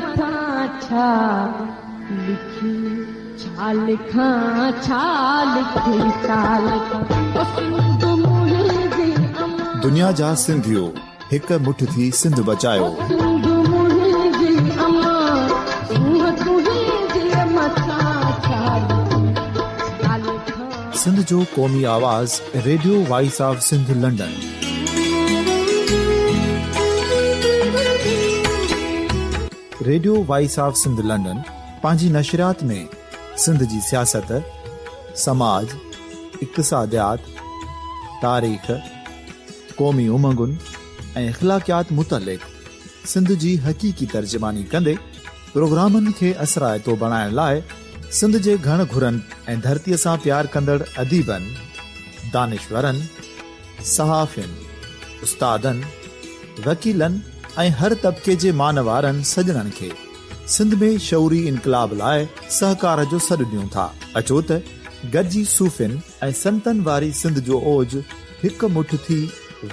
مٿان ڇا لکي ڇا لکان ڇا لکي ڇا لکان او سنڌ منهنجي امان. دنيا جا سنڌيو هڪ مٺ ٿي سنڌ بچايو. او سنڌ منهنجي امان سونهن تنهنجي مٿان ڇا لکي ڇا لکان. سنڌ جو قومي آواز radio voice of Sindh London. Radio voice of Sindh London پنهنجي نشريات ۾ سنڌ جي سياست، سماج، اقتصاديات، تاريخ، قومي امنگن ۽ اخلاقيات متعلق سنڌ جي حقيقي ترجماني ڪندي پروگرامن کي اثرائتو بڻائڻ لاء سنڌ جي گهڻ گهرن ۽ ڌرتي سان پيار ڪندڙ اديبن، دانشورن، صحافين، استادن، وڪيلن ۽ هر طبقي جي مان وارن سڄڻن کي سنڌ ۾ شعوري انقلاب لاء سهڪار جو سڏ ڏيون ٿا. اچو ته گڏجي صوفين ۽ سنتن واري سنڌ جو اوج هڪ مٺ ٿي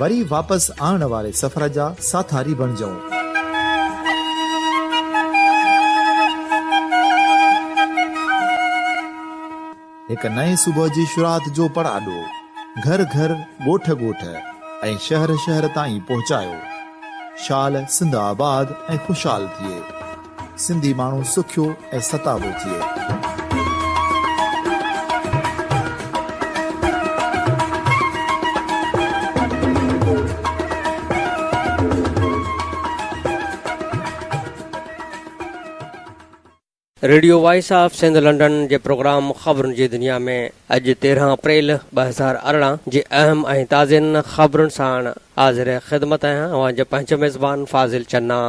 وري واپس آڻڻ واري سفر جا ساٿاري بڻجون. هڪ نئين صبح جي شروعات جو پڙاڏو گهر گهر، ڳوٺ ڳوٺ ۽ شهر شهر تائين پهچايو. شال سنڌ آباد ۽ خوشحال ٿئي. سنڌي ماڻهو سکيو ۽ ستابو ٿئي. Radio voice of Sindh London جي پروگرام خبرن جي دنيا ۾ اڄ 13 اپريل 2018 جي اهم ۽ تازين خبرن ساڻ حاضر خدمت آهيان اوهان جو پنهنجو ميزبان فاضل چنا.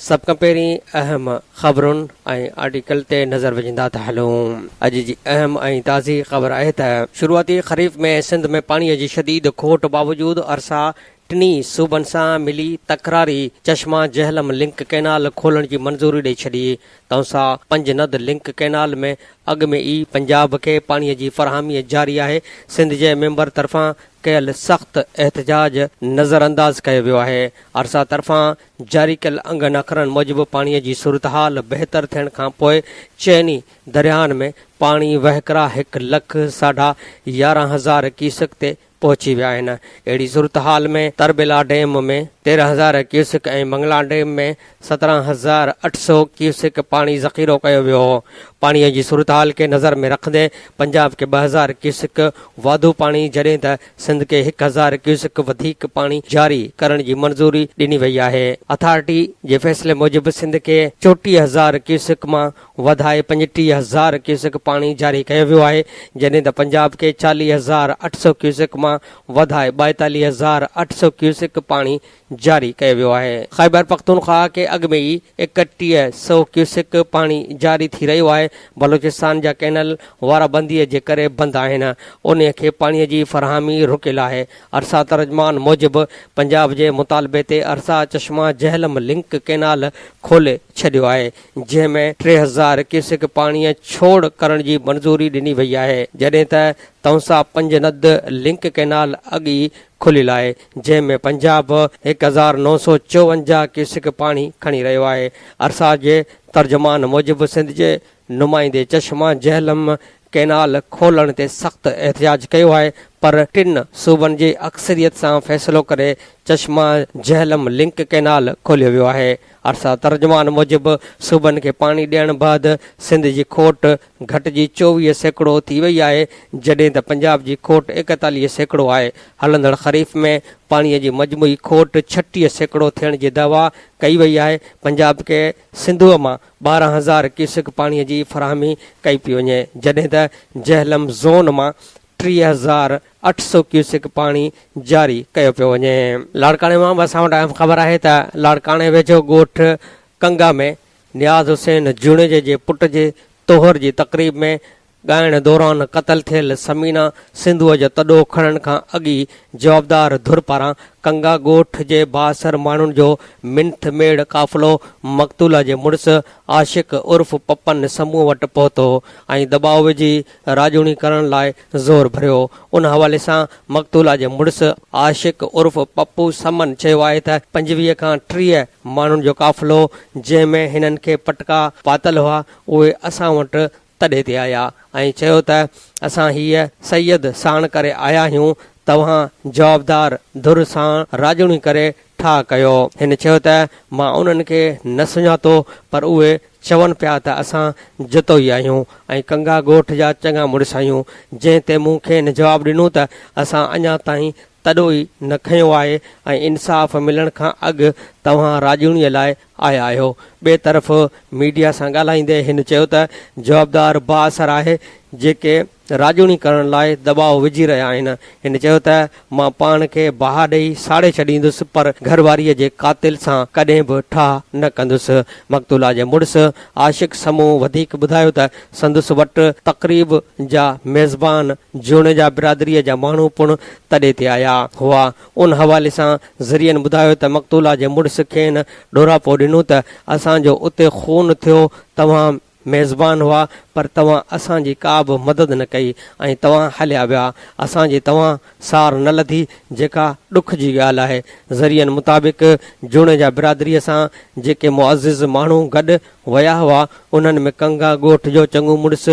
سڀ کان پهرين اهم خبرن ۽ آرٽيڪل تي نظر وجهندا ٿا هلون. اڄ جي اهم ۽ تازي خبر آهي ته شروعاتي خريف ۾ سنڌ ۾ پاڻي جي شديد کوٽ باوجود ارسا ٽنهي صوبن سان ملي تڪراري چشما جهلم لنڪ ڪئنال کولڻ جي منظوري ڏئي ڇڏي. تونسا پنج ند لنڪ ڪئنال ۾ اڳ ۾ ئي پنجاب کي پاڻي جي فراهمي جاري آهي، سنڌ جي ميمبر طرفان ڪيل سخت احتجاج نظرانداز ڪيو ويو آهي. ارسا طرفان جاري ڪيل انگن اکرن موجب پاڻي جي صورتحال بهتر ٿيڻ کانپوء چئني درياهن ۾ پاڻي وهڪرا هڪ لک ساڍا 11 هزار ڪيوسڪ تي پهچي ويا آهن. اهڙي صورتحال ۾ تربيلا ڊيم ۾ 13 هزار ڪيوسڪ ۽ منگلا ڊيم ۾ 17,800 ڪيوسڪ پاڻي ذخيرو ڪيو ويو هو. پاڻي جي صورتحال کي نظر ۾ رکندي پنجاب کي 2000 ڪيوسڪ واڌو پاڻي جڏهن ته سنڌ کي 1000 ڪيوسڪ وڌيڪ پاڻي جاري ڪرڻ جي منظوري ڏني وئي آهي. اٿارٽي جي فيصلي موجب سنڌ کي 34 هزار ڪيوسڪ مان وڌائي 35 هزار ڪيوسڪ پاڻي جاري ڪيو ويو آهي، جڏهن ته پنجاب کي 40,800 ڪيوسڪ مان وڌائي 42,800 ڪيوسڪ پاڻي جاري ڪيو ويو آهي. خيبرپختونخواهه کي اڳ ۾ ئي 31 سئو ڪيوسڪ پاڻي جاري ٿي رهيو آهي، بلوچستان جا ڪئنل وارابندي جي ڪري بند آهن، انهي کي پاڻي جي فراهمي رڪيل آهي. ارسا ترجمان موجب پنجاب جي مطالبي تي ارسا چشما جهلم لنڪ ڪئنال کولي ڇڏيو آهي، جنهن ۾ 3000 ڪيوسڪ پاڻيء ڇوڙ ڪرڻ جي منظوري ڏني وئي آهي، جڏهن ته تونسا پنج ند لنڪ ڪئنال اڳ ئي کليل آهي، جنهن ۾ پنجاب 1954 ڪيوسڪ پاڻي کڻي رهيو آهي. ارسا جي ترجمان موجب سنڌ جي نمائندي چشما جهلم ڪئنال کولڻ تي سخت احتجاج ڪيو آهي پر ٽن صوبن جي اڪثريت سان فيصلو ڪري چشما جهلم لنڪ ڪئنال کوليو ويو آهي. ارسا ترجمان موجب صوبن کي پاڻي ڏيڻ بعد سنڌ جي کوٽ گهٽجي 24% ٿي وئي آهي جڏهن ته پنجاب جي کوٽ 41% آهي. هلندڙ خريف ۾ پاڻي جي مجموعي کوٽ 36% ٿيڻ جي دعويٰ ڪئي وئي آهي. پنجاب کي سنڌوء مان 12 هزار ڪيوسڪ پاڻي جي فراهمي ڪئي پئي وڃي جڏهن ته جهلم زون مان 3800 ڪيوسڪ پاڻي جاري ڪيو پيو وڃي. لاڙڪاڻي مان به اسان وٽ اهم خبر آهي ته لاڙڪاڻي ويجهو ڳوٺ ڪنگا ۾ نياز حسين جوڻيجي جي پٽ جي طهر جي تقريب ۾ ڳائڻ دوران قتل ٿيل ثمينه سنڌوء جو تڏو کڻڻ کان اڳ ئي جوابدار ڌر پاران ڪنگا ڳوٺ جي بااثر ماڻهن جو منٿ ميڙ قافلو مقتوله جي مڙس عاشق عرف پپن سمون وٽ پهتو ۽ دٻاء وجهي راڄوڻي ڪرڻ لاء زور ڀريو. ان حوالي سان مقتوله جي مڙس عاشق عرف پپو سمن چيو آهي ته 25 کان 30 ماڻهن جو قافلو جنهن ۾ هنن کي پٽڪا پاتل هئا اهي اسان وٽ تڏي تي آيا ۽ چيو ته اسان هيء سيد ساڻ ڪري آيا آهيون، توهان جوابدار ڌر ساڻ راڄوڻي ڪري ٺاهه ڪيو. هن چيو ته مان انهن کي نه سڃاتو پر اهي چون پيا ته اسان جتوئي آهيون ۽ ڪنگا ڳوٺ جا چڱا مڙس آهيون، جنهن تي مون کين جواب ڏنو ته اسان اڃا تائين تڏو ئي نه کنيو آهي ۽ انصاف ملڻ کان اڳ توهان راڄوڻيء لاء آيا آهيو. ٻئي طرف ميڊيا سان ڳالهائيندي هن چيو ته جوابدار بااثر آهي جيڪي راڄوڻي ڪرڻ لاء دٻاء وجهي رهيا آهن. هن چيو ته مان پاڻ کي باهه ڏئي ساڙي ڇڏيندس پر گهرواريء جي قاتل سان ڪڏهن به ٺاهه نه ڪندس. مقتولا جي مڙس عاشق سمون وڌيڪ ٻڌايو ته سندس وٽ تقريب جا ميزبان جوڻيجا برادريء جا ماڻهو پڻ تڏي تي آيا هئا. ان حوالي سان ذريعن ٻڌايو ته مقتولا جي مڙس کين ڏوراپو ڏنو ته اسان جو اتي خون ٿيو، توهان ميزبان هئا پر توهان اسان جي ڪا به مدد نه ڪئي ۽ توهان هليا ويا، اسان جي توهان سار نه لڌي جيڪا ڏک جي ڳالهه آهي. ذريعن مطابق جوڻيجا برادريء سان جيڪي معزز ماڻهو گڏ ويا هئا انهن ۾ ڪنگا ڳوٺ جو چڱو مڙس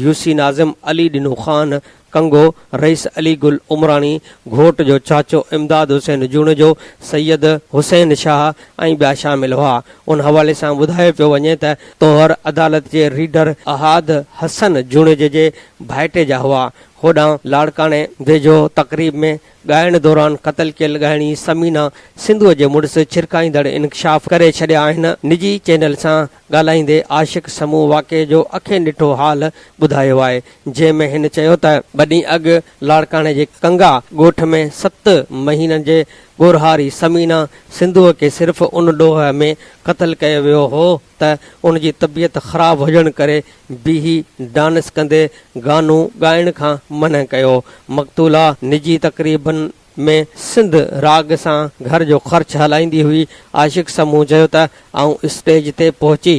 يوسي ناظم علي ڏنو خان ڪنگو، رئيس علي گل عمراڻي، گهوٽ جو چاچو امداد حسين جوڻيجو، سيد حسين شاهه ۽ ٻيا شامل هئا. ان حوالي سان ٻڌايو پيو وڃي ته طوهر عدالت جي ريڊر احاد حسن جوڻيجي جي ڀائٽي جا هئا. هوڏانهن لاڙڪاڻي ويجهو تقريب ۾ ڳائڻ دوران قتل ڪيل ڳائڻي ثمينه سنڌوء جي مڙس ڇرڪائيندڙ انڪشاف ڪري ڇڏيا آهن. نجي چينل سان ڳالهائيندي عاشق سمون واقعي جو اکين ڏٺو حال ٻڌايو آهي، جنهن ۾ هن چيو ته ٻه ڏينهن اڳ لاڙڪاڻي جي ڪنگا ڳوٺ ۾ ست مهينن جي ڳورهاري ثمينه سنڌوء کي صرف ان ڏوهه ۾ قتل ڪيو ويو هو ته ان جي طبيعت خراب هجڻ ڪري بيهي ڊانس ڪندي گانو ڳائڻ کان منع ڪيو. مقتوله نجي تقريبن ۾ سنڌ راڳ سان گهر جو خرچ هلائيندي هئي. عاشق سمون چيو ته آئون اسٽيج تي پهچي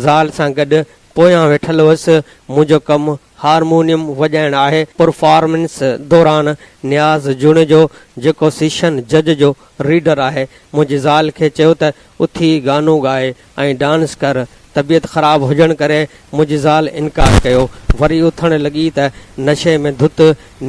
زال سان گڏ پويان ويٺل هئس، منهنجو ڪم هارمونيم وڄائڻ آهي. پرفارمنس دوران نياز جوڻيجو جيڪو سيشن جج جو ريڊر آهي، منهنجي زال کي چيو ته اٿي گانو ڳاء ۽ ڊانس ڪر. طبيعت خراب هجڻ ڪري منهنجي زال انڪار ڪيو. وري اٿڻ لڳي ته نشي ۾ ڌت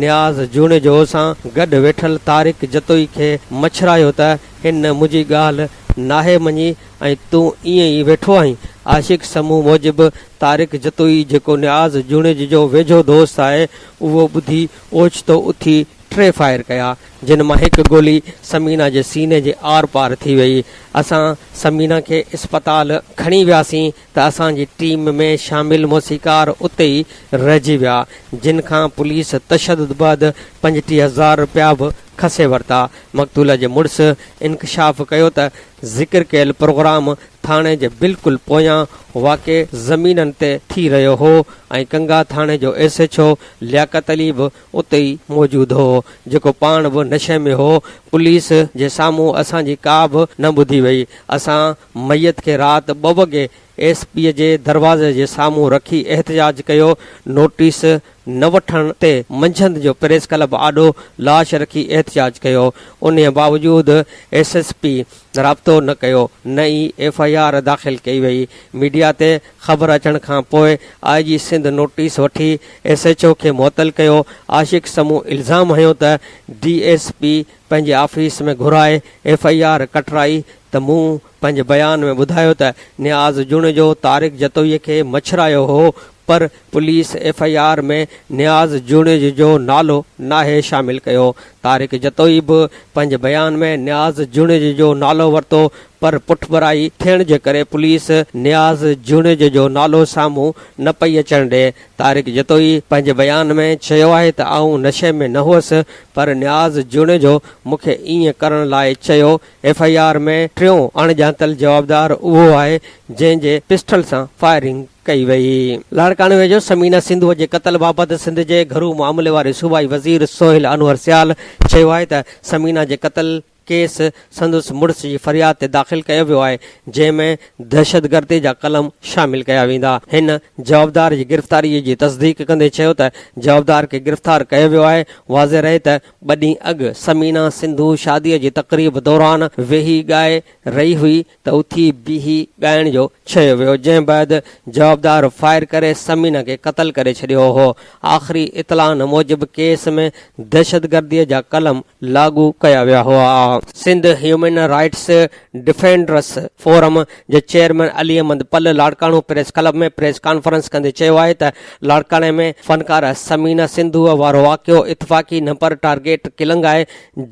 نياز جوڻيجو سان گڏ ويٺل طارق جتوئي کي مڇرايو ته هن منهنجي ڳالهه ناهي مڃي ۽ تون ائين ئي ويٺو آهين. عاشق سمون موجب طارق جتوئي جيڪو نياز جوڻيجي جو ويجهو دوست آهي اهو ٻڌي اوچتو اٿي ٽي فائر ڪيا، جن مان هڪ گولي ثمينه جي سيني جي آر پار ٿي وئي. اسان ثمينه کي اسپتال کڻي وياسين ته اسان جي ٽيم ۾ شامل موسيقار اتي ئي رهجي ويا، جن کان پوليس تشدد بعد 35 هزار رپيا به کسي ورتا. مقتوله جي مڙس انڪشاف ڪيو ته ذڪر ڪيل پروگرام ٿاڻي جي بلڪل پويان واقع زمينن تي ٿي رهيو هو ۽ ڪنگا ٿاڻي جو S H O Liaquat Ali به اتي ئي موجود هو، جيڪو پاڻ به نشي ۾ هو. پوليس جي سامهون اسان جي ڪا به نه ٻڌي وئي. اسان ميت کي رات ٻه وڳي ايس پي جي دروازي جي سامهون رکي احتجاج ڪيو. نوٽيس نه وٺڻ تي منجهند جو پريس ڪلب آڏو لاش رکي احتجاج ڪيو. انهيء باوجود ايس ايس پي رابطو نه ڪيو، نه ئي ايف I R داخل ڪئي وئي. ميڊيا تي خبر اچڻ کان پوء آء جي سنڌ نوٽيس وٺي ايس ايڇ او کي معطل ڪيو. عاشق سمون الزام هنيو ته ڊي ايس پي پنهنجي آفيس ۾ گهرائي ايف I R ڪٽرائي ته مون پنهنجي بيان ۾ ٻڌايو ته نياز جوڻيجو طارق جتوئي کي مڇرايو هو پر police F I R ۾ Niaz Junejo جو نالو ناهي شامل ڪيو. طارق جتوئي به پنهنجي بيان ۾ نياز جوڻيجو جو نالو ورتو پر پٺڀرائي ٿيڻ جي ڪري پوليس نياز جوڻيجو جو نالو سامهون نه پئي اچڻ ڏي. طارق جتوئي پنهنجي بيان ۾ چيو آهي ته آئون نشي ۾ نه هئس پر نياز جوڻيجو مون کي ائين ڪرڻ لاء چيو، ايف I R ۾ ٽيون اڻڄاتل جوابدار اهو آهي جنهن جي پسٽل سان فائرنگ ڪئي وئي. لاڙڪاڻي ويجهو ثمينه سنڌوء جي قتل بابت سنڌ جي گهرو معاملي واري صوبائي وزير سهيل انور سيال چيو آهي ته ثمينه جي قتل ڪيس سندس مڙس جي فرياد تي داخل ڪيو ويو آهي، جنهن ۾ دهشتگردي جا قلم شامل ڪيا ويندا. هن جوابدار جي گرفتاري جي تصديق ڪندي چيو ته جوابدار کي گرفتار ڪيو ويو آهي. واضح رهي ته ٻه ڏينهن اڳ ثمينه سنڌو شادي جي تقريب دوران ويهي ڳائي رهي هئي ته اٿي بيهي ڳائڻ جو چيو ويو، جنهن بعد جوابدار فائر ڪري ثمينه کي قتل ڪري ڇڏيو هو. آخري اطلاعن موجب ڪيس ۾ دهشتگردي جا قلم لاڳو ڪيا ويا هئا. Sindh human rights defenders forum جي chairman Ali Ahmed Pal Larkana press club ۾ press conference ڪندي چيو آهي ته لاڙڪاڻي ۾ فنڪاره ثمينه سنڌوء وارو واقعو اتفاقي نه پر ٽارگيٽ ڪلنگ آهي،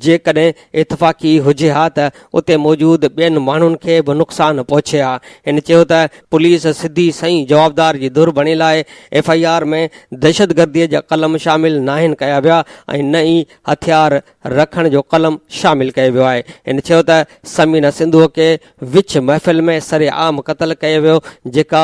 جيڪڏهن اتفاقي هجي ها ته اتي موجود ٻين ماڻهن کي به نقصان پهچي ها. هن چيو ته پوليس سڌي سئين جوابدار جي ڌر بڻيل آهي، ايف I R ۾ دهشتگردي جا قلم شامل ناهن ڪيا ويا ۽ نه ئي هٿيار رکڻ جو قلم شامل ڪيو ويو آهي. هن چيو ته ثمينه سنڌوء کي وچ محفل ۾ سرعام قتل ڪيو ويو جيڪا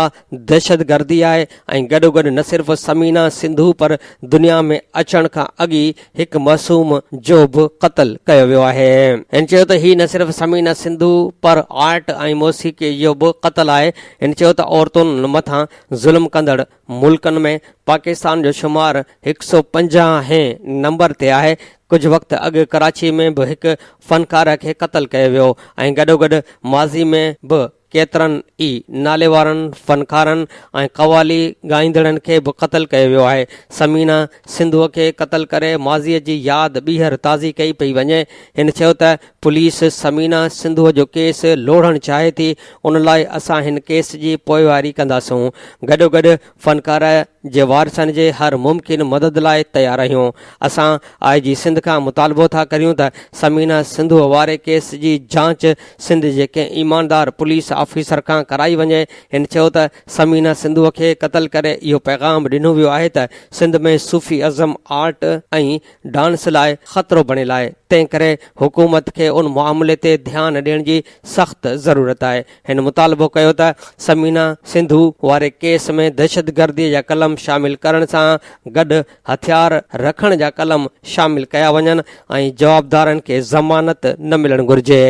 دهشتگردي آهي ۽ گڏوگڏ نه صرف ثمينه سنڌو پر دنيا ۾ اچڻ کان اڳ ئي هڪ معصوم جو به قتل ڪيو ويو آهي. هن چيو ته هي نه صرف ثمينه سنڌو پر آرٽ ۽ موسيقي جو به قتل آهي. هن چيو ته عورتن مٿان ظلم ڪندڙ ملڪن ۾ پاڪستان جو شمار هڪ سئو 50 هين نمبر تي آهي، ڪجهه وقت اڳ ڪراچي ۾ به هڪ فنڪاره کي قتل ڪيو ويو ۽ گڏوگڏ ماضي ۾ به ڪيترن ئي ناليوارن فنڪارن ۽ قوالي ڳائيندڙن کي به قتل ڪيو ويو آهي. ثمينه سنڌوء کي قتل ڪري ماضيء جي ياد ٻيهر تازي ڪئي پئي وڃي. هن چيو ته پوليس ثمينه سنڌوء جو ڪيس لوڙهڻ چاهي ٿي، ان لاء اسان هن ڪيس جي پوئواري ڪنداسون. گڏوگڏ فنڪاره جي وارثن جي هر ممڪن مدد لاء تيار آهيون. اسان آء جي سنڌ کان مطالبو ٿا ڪريون ته ثمينه سنڌوء واري ڪيس جي جاچ سنڌ جي ڪنهن ايماندار پوليس آفيسر کان ڪرائي وڃي. هن چيو ته ثمينه سنڌوء کي قتل ڪري اهو پيغام ڏنو ويو آهي ته سنڌ ۾ صوفي ازم آرٽ ۽ ڊانس لاء خطرو بڻيل آهي، تنهن ڪري حڪومت کي ان معاملي تي ڌيان ڏيڻ جي سخت ضرورت آهي. هن مطالبو ڪيو ته ثمينه سنڌو واري ڪيس ۾ دهشتگردي جا قلم شامل ڪرڻ سان گڏ هٿيار رکڻ جا قلم شامل ڪيا وڃن ۽ جوابدارن کي ضمانت نه ملڻ گهرجي.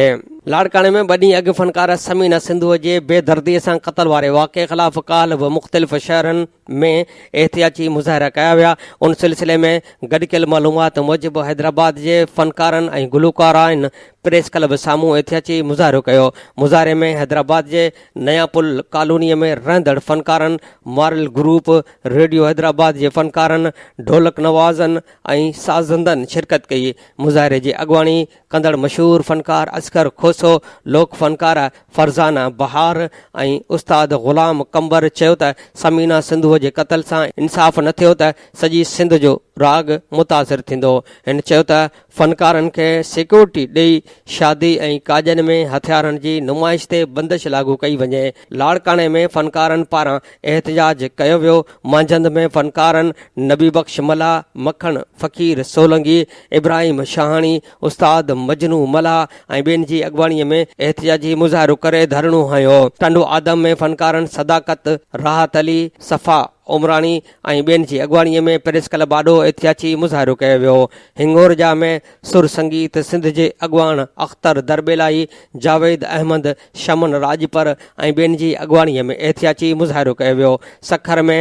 لاڙڪاڻي ۾ ٻه ڏينهن اڳ فنڪاره ثمينه سنڌوء جي بي دردي سان قتل واري واقعي خلاف ڪالهه به مختلف شهرن ۾ احتجاجي مظاهرا ڪيا ويا، ان سلسلي ۾ گڏ ڪيل معلومات موجب حيدرآباد جي فنڪارن ۽ گلوڪارائن پريس ڪلب سامهون احتجاجي مظاهرو ڪيو، مظاهري ۾ حيدرآباد جي نيا پل ڪالوني ۾ رهندڙ فنڪارن، مارل گروپ، ريڊيو حيدرآباد جي فنڪارن، ڍولڪ نوازن ۽ سازندن شرڪت ڪئي، مظاهري جي اڳواڻي ڪندڙ مشهور فنڪار اصغر کوسو، لوڪ فنڪاره فرزانه بهار ۽ استاد غلام قمبر چيو ته ثمينه سنڌوء جي قتل سان انصاف نه ٿيو ته سڄي سنڌ جو راڳ متاثر ٿيندو. هن چيو ته فنڪارن کي سيڪيورٽي ڏئي شادي ۽ ڪاڄن ۾ هٿيارن جي نمائش تي بندش لاڳو ڪئي وڃي. لاڙڪاڻي ۾ فنڪارن پاران احتجاج ڪيو ويو، مانجهند ۾ فنڪارن نبي بخش ملاح، مکڻ فقير سولنگي، ابراهيم شاهاڻي، استاد مجنون ملاح ۽ ٻين جي اڳواڻي ۾ احتجاجي مظاهرو ڪري ڌرڻو هنيو. ٽنڊو آدم ۾ فنڪارن صداقت، راحت علي، صفا عمراڻي ۽ ٻين جي اڳواڻي ۾ پريس ڪلب آڏو احتجاجي مظاهرو ڪيو ويو. هنڱورجا ۾ سر سنگيت سنڌ جي اڳواڻ اختر درٻيلائي، جاويد احمد، شمن راڄپر ۽ ٻين جي اڳواڻي ۾ احتجاجي مظاهرو ڪيو ويو. سکر ۾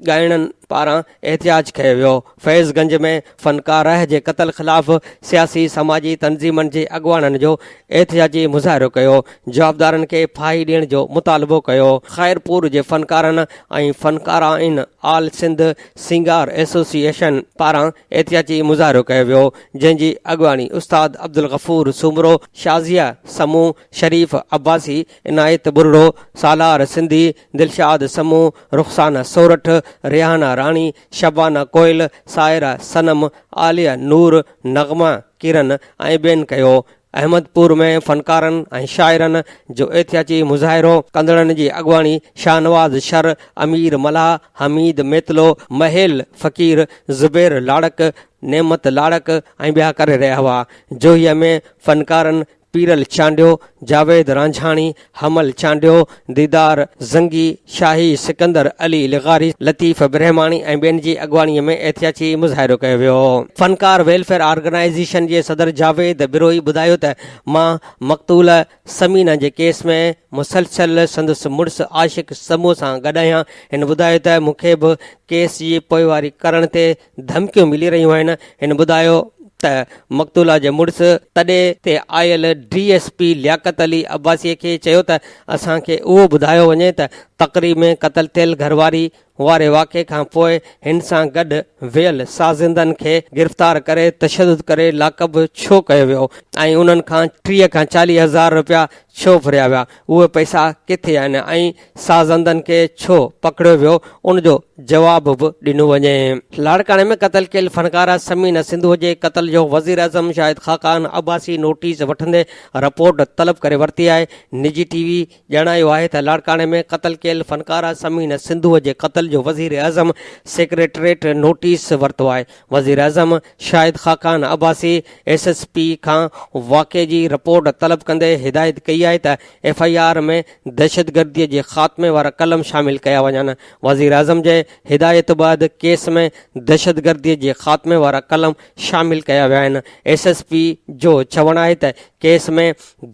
ڳائڻن پاران احتجاج ڪيو ويو. فيض گنج ۾ فنڪاره جي قتل خلاف سياسي سماجي تنظيمن جي اڳواڻن جو احتجاجي مظاهرو ڪيو، جوابدارن کي ڦاهي ڏيڻ جو مطالبو ڪيو. خيرپور جي فنڪارن ۽ فنڪارائن آل سنڌ سينگار ايسوسيئيشن پاران احتجاجي مظاهرو ڪيو ويو، جنهن جي اڳواڻي استاد عبدالغفور سومرو، شازيه سمون، شريف عباسي، عنايت ٻرڙو، سالار سنڌي، دلشاد سمون، رخسانه سورٺ، ريحانه راڻي، شبانه ڪوئل، سائره صنم، عاليه نور، نغمه ڪرن ۽ ٻين ڪيو. احمد پور ۾ فنڪارن ۽ شاعرن جو احتجاجي مظاهرو ڪندڙن جي اڳواڻي شاهنواز شر، امير ملاح، حميد ميتلو، مهيل فقير، زبير لاڙڪ، نعمت لاڙڪ ۽ ٻيا ڪري رهيا هئا. جوهيء ۾ فنڪارن پيرل چانڊيو، جاويد رانجهاڻي، حمل چانڊيو، ديدار زنگي، شاهي سڪندر علي لغاري، لطيف برهماڻي ۽ ٻين جي اڳواڻي ۾ احتجاجي مظاهرو ڪيو ويو. فنڪار ويلفيئر آرگنائيزيشن جي صدر جاويد بروهي ٻڌايو ته مان مقتول ثمينه جي ڪيس ۾ مسلسل سندس مڙس عاشق سمون سان گڏ آهيان. هن ٻڌايو ته مون کي به ڪيس جي پوئواري ڪرڻ تي ڌمڪيون ملي رهيون آهن. هن ٻڌايو ته مقتوله جي مڙس تڏي تي آيل D S P Liaquat Ali Abbasi کي چيو ته اسان کي اهو ٻڌايو وڃي ته تقريب ۾ قتل ٿيل گهرواري واري واقعي کان پوء هن سان گڏ ويل سازندن کي گرفتار ڪري تشدد ڪري لاڪب ڇو ڪيو ويو ۽ انهن کان 30 کان 40 هزار رپيا ڇو ڦريا ويا، اهي پئسا ڪٿي آهن ۽ سازندن کي ڇو پڪڙيو ويو ان جو جواب به ڏنو وڃي. لاڙڪاڻي ۾ قتل ڪيل فنڪاره ثمينه سنڌوء جي قتل جو وزيراعظم شاهد خاقان عباسي نوٽيس وٺندي رپورٽ طلب ڪري ورتي آهي. نجي ٽي وي ڄاڻايو آهي ته لاڙڪاڻي ۾ قتل ڪيل فنڪاره ثمينه سنڌوء جي قتل جو وزيراعظم سيڪريٽريٽ نوٽيس ورتو آهي. وزيراعظم Shahid Khaqan Abbasi S S P کان واقعي جي رپورٽ طلب ڪندي هدايت ڪئي آهي ته ايف I R ۾ دهشتگردي جي خاتمي وارا قلم شامل ڪيا وڃن. وزيراعظم جي هدايت بعد ڪيس ۾ دهشتگردي جي خاتمي وارا قلم شامل ڪيا ويا آهن. ايس ايس پي جو چوڻ آهي ته ڪيس ۾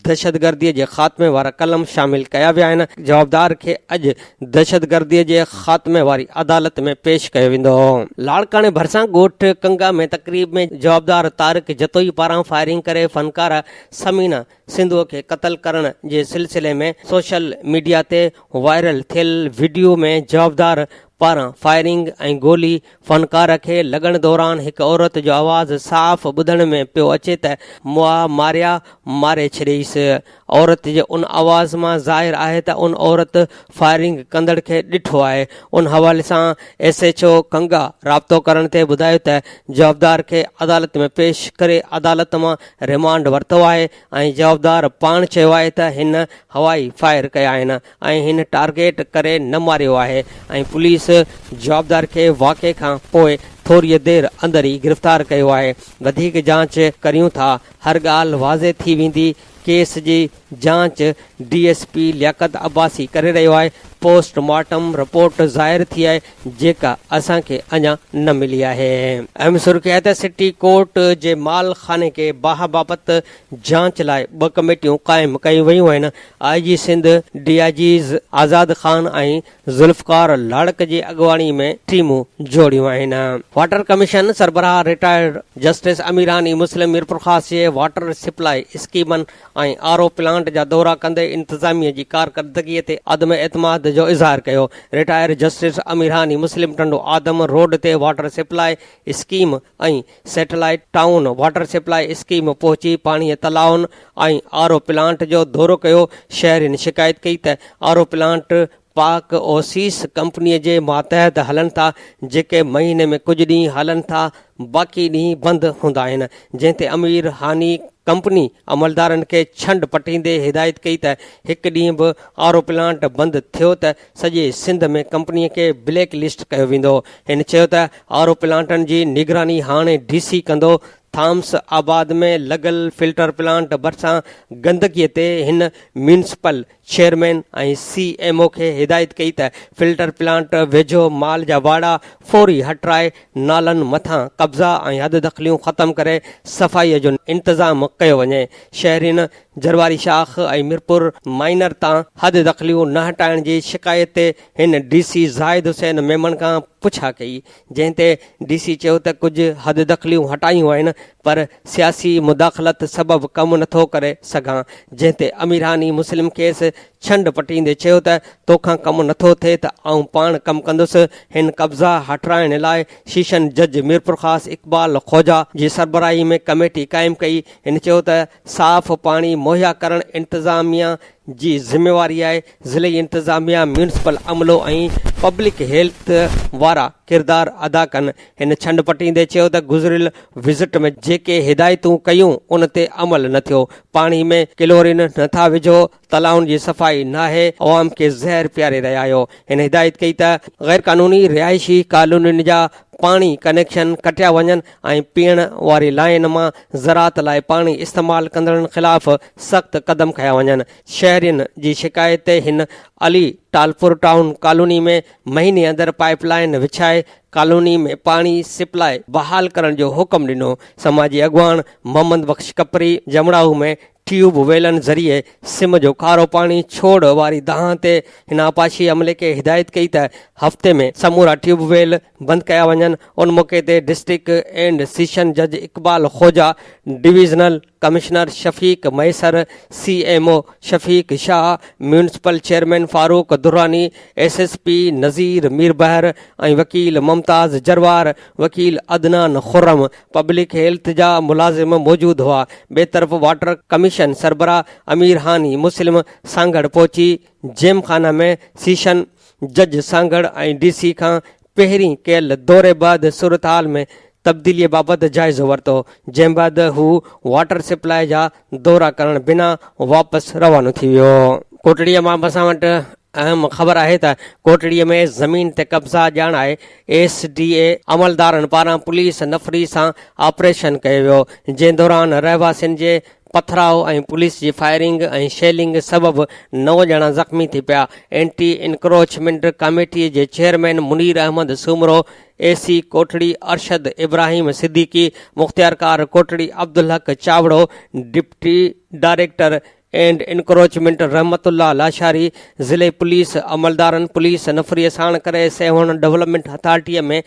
دهشتگردي جي خاتمي وارا قلم شامل ڪيا ويا آهن، جوابدار کي اڄ دهشتگردي جي خاتمي واري عدالت ۾ پيش ڪيو ويندو. لاڙڪاڻي ڀرسان ڳوٺ ڪنگا ۾ تقريب ۾ جوابدار طارق جتوئي پاران فائرنگ ڪري فنڪاره ثمينه سنڌوء کي قتل ڪرڻ جي سلسلي ۾ سوشل ميڊيا تي وائرل ٿيل وڊيو ۾ جوابدار پاران فائرنگ ۽ گولي فنڪار کي لڳڻ دوران هڪ عورت جو آواز صاف ٻڌڻ ۾ پيو اچي ته مئا ماريا ماري ڇڏيس. عورت جي ان آواز مان ظاهر آهي ته ان عورت فائرنگ ڪندڙ کي ڏٺو آهي. ان حوالي سان ايس ايڇ او ڪنگا رابطو ڪرڻ تي ٻڌايو ته جوابدار کي عدالت ۾ پيش ڪري عدالت مان ريمانڊ ورتو آهي ۽ جوابدار پاڻ چيو آهي ته هن هوائي فائر ڪيا آهن ۽ هن ٽارگيٽ ڪري نه ماريو آهي ۽ پوليس جوابدار کي واقعي کان پوء ٿوريء دير اندر ئي گرفتار ڪيو آهي، وڌيڪ جاچ ڪريون ٿا، هر ڳالهه واضح ٿي ويندي، ڪيس جي جاچ D S P Liaquat Abbasi ڪري رهيو آهي، پوسٽ مارٽم رپورٽ ظاهر ٿي آهي جيڪا اسان کي اڃا نه ملي آهي. اهم سرخي آهي ته سٽي ڪورٽ جي مال خاني کي باهه بابت جاچ لاء ٻه ڪميٽيون قائم ڪيون ويون آهن، I G Sindh, D I Gs Azad Khan ۽ Zulfiqar Larik جي اڳواڻي ۾ ٽيمون جوڙيون آهن. واٽر ڪميشن سربراهه رٽائرڊ جسٽس اميراني مسلم ميرپورخاص جي واٽر سپلائي اسڪيمن ۽ آر او پلانٽ جا دورا ڪندي انتظاميه جي ڪارڪردگي تي عدم اعتماد جو اظهار ڪيو. رٽائرڊ جسٽس اميراني مسلم ٽنڊو آدم روڊ تي water supply scheme ۽ satellite town water supply scheme پهچي پاڻي تلائن ۽ آر او پلانٽ جو دورو ڪيو، شهرين شڪايت ڪئي ته آر او پلانٽ پاڪ اوسيس ڪمپني جي ماتحت هلن ٿا جيڪي مهيني ۾ ڪجهه ڏينهن هلن ٿا باقي ڏينهن بند هوندا آهن جنهن تي امير هاني ڪمپني عملدارن کي ڇنڊ پٽيندي هدايت ڪئي ته هڪ ڏينهن به آر او پلانٽ بند ٿيو ته سڄي سنڌ ۾ ڪمپني کي بليڪ لسٽ ڪيو ويندو هن چيو ته آر او پلانٽن جي نگراني هاڻي ڊي سي ڪندو ٿامس آباد ۾ لڳل فلٽر پلانٽ ڀرسان گندگي تي هن municipal chairman ۽ C M O کي هدايت ڪئي ته فلٽر پلانٽ ويجهو مال جا واڙا فوري هٽرائي نالن مٿان قبضا ۽ حددخليون ختم ڪري صفائي جو انتظام ڪيو وڃي شهرين جرواري شاخ ۽ ميرپور مائنر تان حددخليون نه هٽائڻ جي شڪايت تي هن ڊي سي زاهد حسين ميمڻ کان پڇا ڪئي جنهن تي ڊي سي چيو ته ڪجهه حددخليون هٽايون آهن پر سياسي مداخلت سبب ڪم نٿو ڪري سگهان جنهن تي اميراني مسلم کيس ڇنڊ پٽيندي چيو ته توکان ڪم نٿو ٿئي ته آئون پاڻ ڪم ڪندس هن قبضا هٽرائڻ لاء شيشن جج ميرپورخاص اقبال خوجا جي سربراهي ۾ ڪميٽي قائم ڪئي هن چيو ته صاف پاڻي مهيا ڪرڻ انتظاميا جي ذميواري آهي، ضلعي انتظاميا، ميونسپل عملو ۽ پبلڪ هيلٿ وارا ڪردار ادا ڪن. هن ڇنڊ پٽيندي چيو ته گذريل وزٽ ۾ جيڪي هدايتون ڪيون ان تي عمل نه ٿيو، پاڻي ۾ ڪلورين نه ٿا وجهو، تلائن جي صفائي ناهي، عوام کي زهر پياري رهيا آهيو. هن هدايت ڪئي ته غيرقانوني رهائشي ڪالونين جا پاڻي ڪنيڪشن ڪٽيا وڃن ۽ پيئڻ واري لائين مان زراعت لاء پاڻي استعمال ڪندڙن خلاف سخت قدم کنيا وڃن. شهرين جي شڪايت تي هن علي ٽالپر ٽائون ڪالوني ۾ مهيني اندر پائيپ لائين وڇائي ڪالوني ۾ پاڻي سپلاء بحال ڪرڻ جو حڪم ڏنو. سماجي اڳواڻ محمد بخش ڪپري جمڙائو ۾ ٽيوب ويلن ذريعي سم جو کارو پاڻي ڇوڙ واري دانهن تي هن آبپاشي عملي کي هدايت ڪئي ته هفتي ۾ سمورا ٽيوب ويل بند ڪيا وڃن. ان موقعي تي ڊسٽرڪٽ اينڊ سيشن جج Iqbal Khoja, divisional commissioner Shafiq Mahesar, C M O Shafiq Shah, municipal chairman Farooq Durrani, S S P Nazir Mirbahar ۽ وڪيل ممتاز جروار، وڪيل عدنان خرم، پبلڪ هيلٿ جا ملازم موجود هئا. ٻئي طرف واٽر ڪميشن سربراهه امير هاني مسلم سانگهڙ پهچي جيم خانه ۾ سيشن جج سانگهڙ ۽ ڊي سي کان پهرين ڪيل دوري بعد صورتحال ۾ تبديلي بابت جائزو ورتو، جنهن بعد هو واٽر سپلاء جا دورا ڪرڻ بنا واپس روانو ٿي ويو. ڪوٽڙيء مان به اسان وٽ اهم خبر آهي ته ڪوٽڙيء ۾ زمين تي قبضا ڄاڻائي ايس ڊي اي عملدارن پاران پوليس نفري سان آپريشن ڪيو ويو، جنهن دوران رهواسين جي پٿراء ۽ پوليس جي فائرنگ ۽ شيلنگ سبب نو ڄڻا زخمي ٿي پيا. اينٽي انڪروچمينٽ ڪاميٽي جي chairman Munir Ahmed Soomro, A C Kotri Arshad Ibrahim Siddiqui, mukhtiarkar Kotri Abdulhaq Chawro, deputy director and encroachment Rahmatullah Lashari, ضلعي پوليس عملدارن پوليس نفري ساڻ ڪري سيوهڻ ڊولپمينٽ اٿارٽيء ۾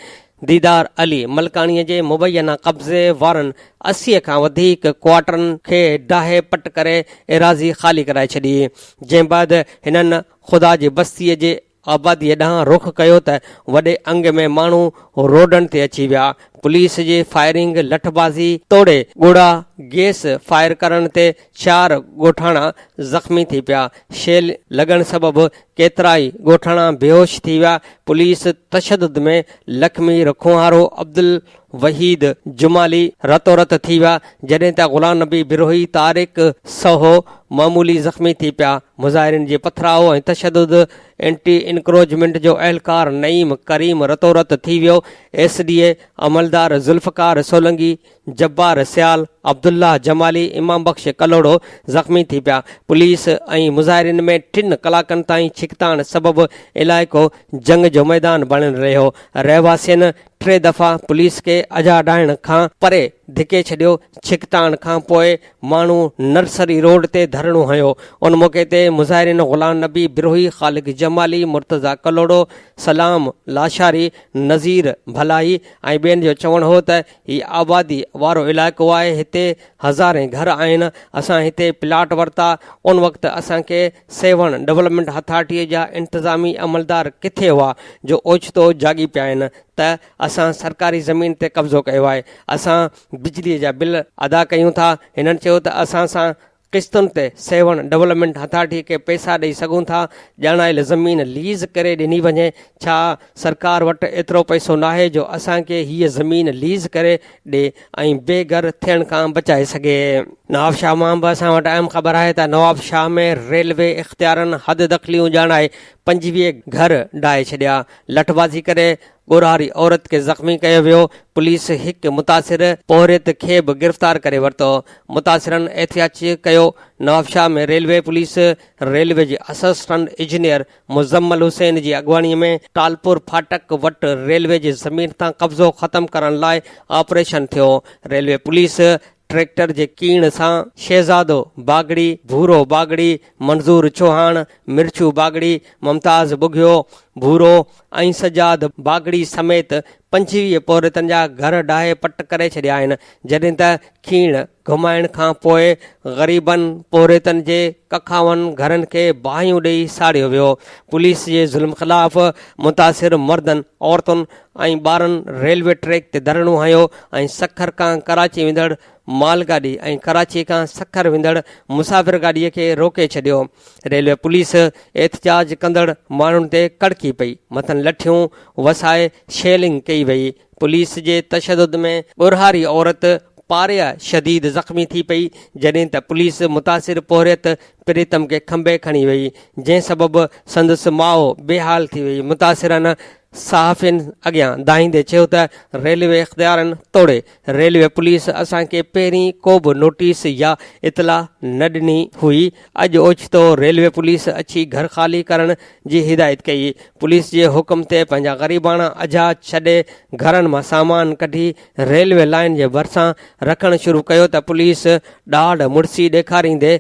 ديدار علي ملڪاڻيء جي مبينا قبضي وارن 80 کان وڌيڪ ڪوارٽرن کي ڊاهي پٽ ڪري ايراضي خالي ڪرائي ڇڏي، جنهن بعد هنن خدا جي بستيء جي آباديء ڏانهن رخ ڪيو ته وڏي انگ ۾ ماڻهو روڊن تي اچي ويا. پوليس جي فائرنگ، لٺبازي توڙي ڳوڙها گيس فائر ڪرڻ تي چار ڳوٺاڻا زخمي ٿي پيا. شيل لڳڻ سبب ڪيترائي ڳوٺاڻا بيهوش ٿي ويا. پوليس تشدد ۾ لکمير کوهارو، عبدالوحيد جمالي رتورت ٿي ويا، جڏهن ته غلام نبي بروهي، طارق سهو معمولي زخمي ٿي پيا. مظاهرين جي پٿراء ۽ تشدد اينٽي انڪروچمينٽ جو اهلڪار نعيم ڪريم رتورت ٿي ويو. ايس ڊي اي عملدار ذوالفقار سولنگي، جبار سيال، عبدالله جمالي، امام بخش ڪلهوڙو زخمي ٿي پيا. پوليس ۽ مظاهرين ۾ ٽن ڪلاڪن تائين ڇڪتاڻ سبب علائقو جنگ جو ميدان بڻيل رهيو. رهواسين ٽي دفعا پوليس کي اجها ڊاهڻ کان پري ڌڪي ڇڏيو. ڇڪتاڻ کان پوء ماڻهو نرسري روڊ تي ڌرڻو هنيو. ان موقعي تي مظاهرين غلام نبي بروهي، خالق جمالي، مرتضيٰ ڪلهوڙو، سلام لاشاري، نذير ڀلائي ۽ ٻين جو چوڻ هو ته هي آبادي وارو علائقو آهي، هتي هزارين گهر آهن، اسان هتي پلاٽ ورتا، ان وقت اسان کي سيوهڻ ڊولپمينٽ اٿارٽيء جا انتظامي عملدار ڪٿي هئا جو اوچتو جاڳي پيا آهن ته اسان سرڪاري زمين تي قبضو ڪيو آهي، اسان بجليء جا بل ادا ڪيون ٿا، هنن چيو ته اسان سان قسطن تي سيوهڻ ڊولپمينٽ اٿارٽي کي پئسا ڏئي سگهون ٿا، ڄاڻايل زمين ليز ڪري ڏني وڃي، ڇا سرڪار وٽ ايترو پئسو ناهي جو اسان کي هيء زمين ليز ڪري ڏي ۽ بي گهر ٿيڻ کان بچائي سگهي. نوابشاهه مان به اسان وٽ اهم خبر آهي ته نوابشاهه ۾ ريلوي اختيارن حد دخليون ڄاڻائي 25 گهر ڊاهي ڇڏيا، لٺبازي ڪري ڳورهاري عورت کي زخمي ڪيو ويو، پوليس هڪ متاثر پورهيت کي به گرفتار ڪري ورتو، متاثرن احتجاج ڪيو، نوابشاهه ۾ ريلوي پوليس ريلوي جي اسسٽنٽ انجنيئر مزمل حسين جي اڳواڻي ۾ ٽالپور ڦاٽڪ وٽ ريلوي جي زمين تان قبضو ختم ڪرڻ لاء آپريشن ٿيو، ريلوي پوليس ٽريڪٽر جي ڪيڻ سان شهزادو باگڙي، ڀورو باگڙي، منظور چوهاڻ، مرچو باگڙي، ممتاز ٻگهيو، ڀورو ۽ سجاد باگڙي سميت 25 پورهيتن جا گهر ڊاهي پٽ ڪري ڇڏيا آهن، جڏهن ته کيڻ گهمائڻ کان پوء غريبن پورهيتن جي ڪکاون گهرن کي باهيون ڏئي ساڙيو ويو. پوليس جي ظلم خلاف متاثر مردن، عورتن ۽ ٻارن ريلوي ٽريڪ تي ڌرڻو هنيو ۽ سکر کان ڪراچي ويندڙ مال گاڏي ۽ ڪراچي کان سکر ويندڙ مسافر گاڏي کي روڪي ڇڏيو. ريلوي پوليس احتجاج ڪندڙ ماڻهن تي ڪڙڪي پئي، مٿن لٺيون وسائي شيلنگ ڪئي وئي. پوليس جي تشدد ۾ ڳورهاري عورت پاريا شديد زخمي ٿي پئي، جڏهن ته پوليس متاثر پورهيت پريتم کي کنڀي کڻي وئي، جنهن سبب سندس ماء بيحال ٿي وئي. متاثرن صحافين اڳيان دانهيندي چيو ته ريلوي اختيارين توڙي ريلوي پوليس اسان کي پهرين ڪو به نوٽيس يا اطلاع نه ڏني هئي، اڄ اوچتو ريلوي پوليس اچي گهر خالي ڪرڻ جي هدايت ڪئي، پوليس جي حڪم تي پنهنجا غريباڻا اجها ڇڏي گهرن مان سامان ڪڍي ريلوي لائين جي ڀرسان رکڻ شروع ڪيو ته پوليس ڏاڍ مڙسي ڏيکاريندي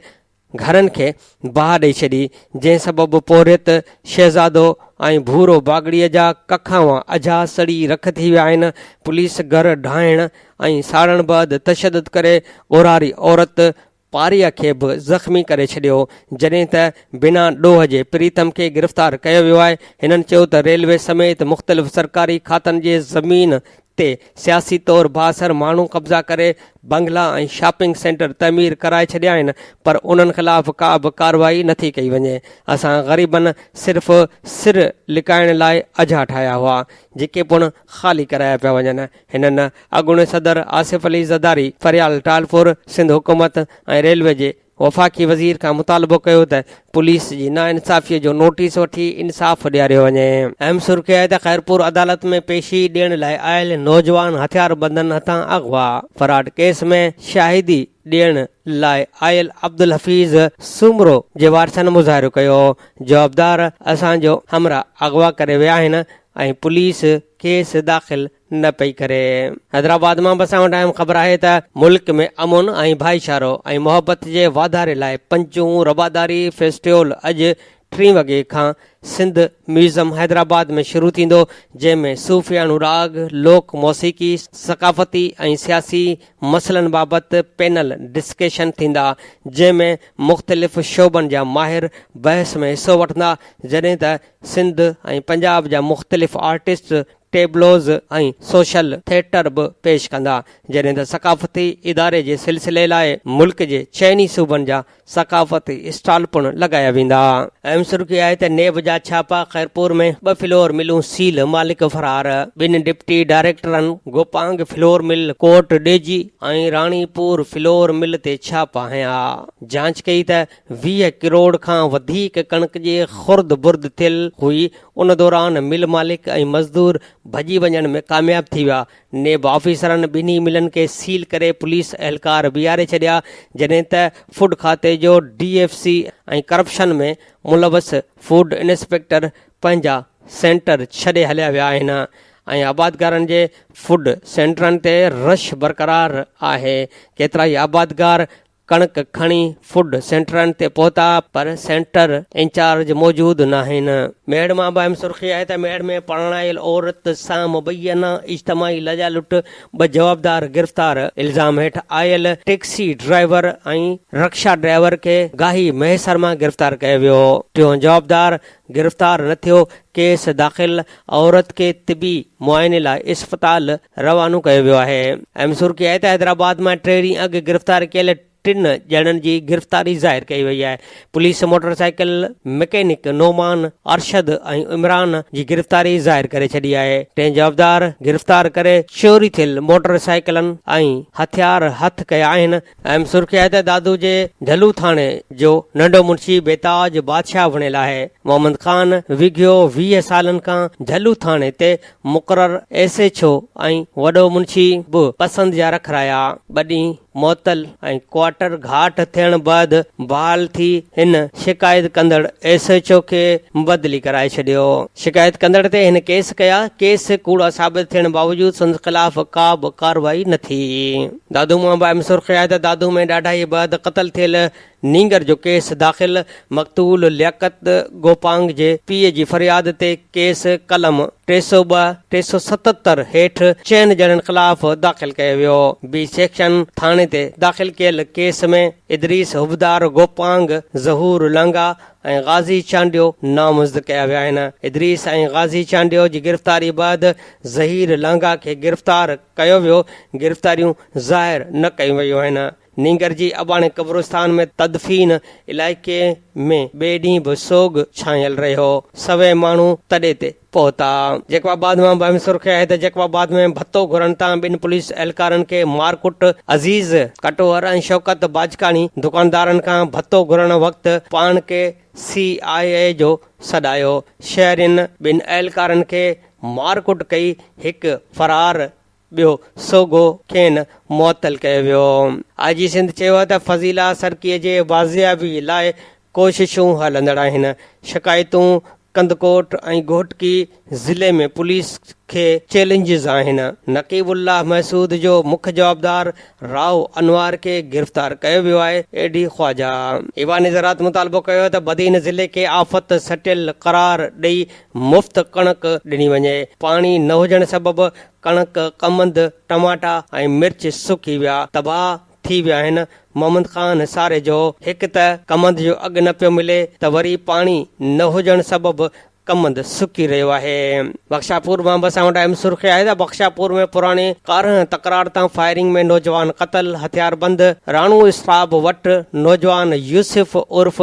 گهرن کي باهه ڏئي ڇڏي، جنهن سبب پورهيت شهزادو ۽ ڀورو باگڙيء جا ڪکاوان اجها سڙي رک ٿي ويا آهن. پوليس گهر ڊاهڻ ۽ ساڙڻ بعد تشدد ڪري ڳورهاري عورت پاريا کي به زخمي ڪري ڇڏيو، جڏهن ته بنا ڏوهه جي پريتم کي گرفتار ڪيو ويو آهي. هنن چيو ته ريلوي سميت مختلف سرڪاري کاتن جي زمين تي سياسي طور بااثر ماڻهو قبضا ڪري بنگلا ۽ شاپنگ سينٽر تعمير ڪرائي ڇڏيا آهن پر انهن خلاف ڪا به ڪارروائي نٿي ڪئي وڃي، اسان غريبن صرف سر لڪائڻ لاء اجها ٺاهيا هئا جيڪي پڻ خالي ڪرايا پيا وڃن. هنن اڳوڻي صدر آصف علي زرداري، فريال ٽالپور، سنڌ حڪومت ۽ ريلوي جي وفاقي وزير کان مطالبو ڪيو ته پوليس جي ناانصافي جو نوٽيس وٺي انصاف ڏياريو وڃي. اهم سرخي آهي ته خيرپور عدالت ۾ پيشي ڏيڻ لاء آيل نوجوان هٿياربندن هٿان اغوا، فراڊ ڪيس ۾ شاهدي ڏيڻ لاء آيل عبدالحفيظ سومرو جي وارثن مظاهرو ڪيو، جوابدار اسان جو همراهه اغوا ڪري ويا آهن ۽ پوليس ڪيس داخل نه پئي ڪري. حيدرآباد مان به اسان وٽ اهم خبر آهي ته ملڪ ۾ امن ۽ ڀائيچارو ۽ محبت جي واڌاري لاء پنجون رواداري فيسٽيول اڄ ٽين وڳي کان سنڌ ميوزم حيدرآباد ۾ شروع ٿيندو جنهن ۾ صوفياڻو راڳ، لوڪ موسيقي، ثقافتي ۽ سياسي مسئلن بابت پينل ڊسڪشن ٿيندا جنهن ۾ مختلف شعبن جا ماهر بحث ۾ حصو وٺندا جڏهن ته سنڌ ۽ پنجاب جا مختلف آرٽسٽ ٽيبلوز ۽ سوشل ٿيٽر به پيش ڪندا، جڏهن ته ثقافتي اداري جي سلسلي لاء ملڪ جي چئني صوبن جا ثقافتي اسٽال پڻ لڳايا ويندا. اهم سرخي آهي ته نيب جا ڇاپا، خيرپور ۾ ٻه فلور ملون سيل، مالڪ فرار، ٻن deputy ڊائريڪٽرن Gopang flour mill, Kotdiji ۽ Ranipur flour mill تي ڇاپا هنيا، جاچ ڪئي ته 20 ڪروڙ کان وڌيڪ ڪڻڪ جي خرد برد ٿيل هئي، ان دوران مل مالڪ ۽ مزدور ڀڄي وڃڻ ۾ ڪامياب ٿي ويا، نيب آفيسرن ٻنهي ملن کي سيل ڪري پوليس اهلڪار بيهاري ڇڏيا، جڏهن ته فوڊ کاتي جو ڊي ايف سي ۽ ڪرپشن ۾ ملوث فوڊ انسپيڪٽر پنهنجا سينٽر ڇڏي هليا ويا آهن ۽ آبادگارن جي فوڊ سينٽرن تي رش برقرار آهي، ڪيترائي آبادگار ڪڻڪ کڻي فوڊ سينٽرن تي پهتا پر سينٽر انچارج موجود ناهن. ميهڙ مان به اهم سرخي آهي ته ميهڙ ۾ پرڻايل عورت سان مبينا اجتماعي لڄا لٽ، ٻه جوابدار گرفتار، الزام هيٺ آيل ٽيڪسي ڊرائيور ۽ رڪشا ڊرائيور کي گاهي مهيسر مان گرفتار ڪيو ويو، ٽيون جوابدار گرفتار نه ٿيو، ڪيس داخل، عورت کي طبي معائني لاء اسپتال روانو ڪيو ويو آهي. اهم سرخي آهي ته حيدرآباد مان ٽي ڏينهن اڳ گرفتار ڪيل ٽن ڄڻن جي گرفتاري ظاهر ڪئي وئي آهي. Police motorcycle mechanic Noman, Arshad ۽ Imran جي گرفتاري ظاهر ڪري ڇڏي آهي. ٽئين جوابدار گرفتار ڪري چوري ٿيل موٽر سائيڪلن ۽ هٿيار هٿ ڪيا آهن. اهم سرخي آهي ته دادو جي جهلو ٿاڻي جو ننڍو منشي بيتاج بادشاهه بڻيل آهي. محمد خان وگهيو 20 سالن کان جهلو ٿاڻي تي مقرر ايس ايڇ او ۽ وڏو منشي به پسند جا رکرايا. ٻه ڏينهن معطل ۽ ڪوارٽر گهاٽ ٿيڻ بعد بحال ٿي هن شڪايت ڪندڙ ايس ايڇ او کي بدلي ڪرائي ڇڏيو. شڪايت ڪندڙ تي هن ڪيس ڪيا، ڪيس ڪوڙا ثابت ٿيڻ باوجود سندس خلاف ڪا به ڪارروائي نه ٿي. دادو مان به اهم سرخي آهي ته دادو ۾ ڏاڍائي بعد قتل ٿيل نينگر جو ڪيس داخل، مقتول لياقت گوپانگ جي پيء جي فرياد تي ڪيس قلم 302، 377 هيٺ چئن ڄڻن خلاف داخل ڪيو ويو. بي سيڪشن ٿاڻي تي داخل ڪيل ڪيس ۾ ادريس حبدار گوپانگ، ظهور لانگاهه ۽ غازي چانڊيو نامزد ڪيا ويا آهن. ادريس ۽ غازي چانڊيو جي گرفتاري بعد ظهير لانگاهه کي گرفتار ڪيو ويو، گرفتاريون ظاهر نه ڪيون ويون آهن. نينگر جي اباڻي قبرستان ۾ تدفين علائقي ۾ ٻئي ڏينهن به سوڳ ڇانيل رهيو، سوين ماڻهو تڏي تي پهتا. جيڪب آباد مان به اهم سرخي آهي ته جيڪب آباد ۾ ڀتو گهرڻ تان ٻن پوليس اهلڪارن کي مارڪٽ، عزيز ڪٽوهر ۽ شوڪت باجڪاڻي دڪاندارن کان ڀتو گهرڻ وقت پاڻ کي سي آء اي جو سڏايو، شهرين ٻن اهلڪارن کي مارڪٽ ڪئي، هڪ فرار ٻيو سوگهو کين معطل ڪيو ويو. آء جي سنڌ چيو آهي ته فضيلا سرڪي جي بازيابي لاء ڪوششون هلندڙ آهن، شڪايتون ڪنڌڪوٽ ۽ گهوٽڪي ضلعي ۾ پوليس کي چئلينجز آهن. نقيب الله محسود جو مک جوابدار رائو انوار کي گرفتار ڪيو ويو آهي، اي ڊي خواجه. ايوان زراعت مطالبو ڪيو آهي ته بدين ضلعي کي آفت سٽيل قرار ڏئي مفت ڪڻڪ ڏني وڃي، پاڻي نه هجڻ سبب ڪڻڪ، ڪمند، ٽماٽا ۽ مرچ سڪي ويا، تباهه ٿي ويا آهن، محمد خان ساريجو، هڪ ته ڪمند جو اگهه نه پيو ملي ته وري پاڻي نه هجڻ سبب ڪمند سڪي رهيو آهي. بخشاپور مان به اسان وٽ اهم سرخي آهي ته بخشاپور ۾ پراڻي ڪارنهن تڪرار تان فائرنگ ۾ نوجوان قتل، هٿياربند راڻو اصحاب وٽ نوجوان يوسف عرف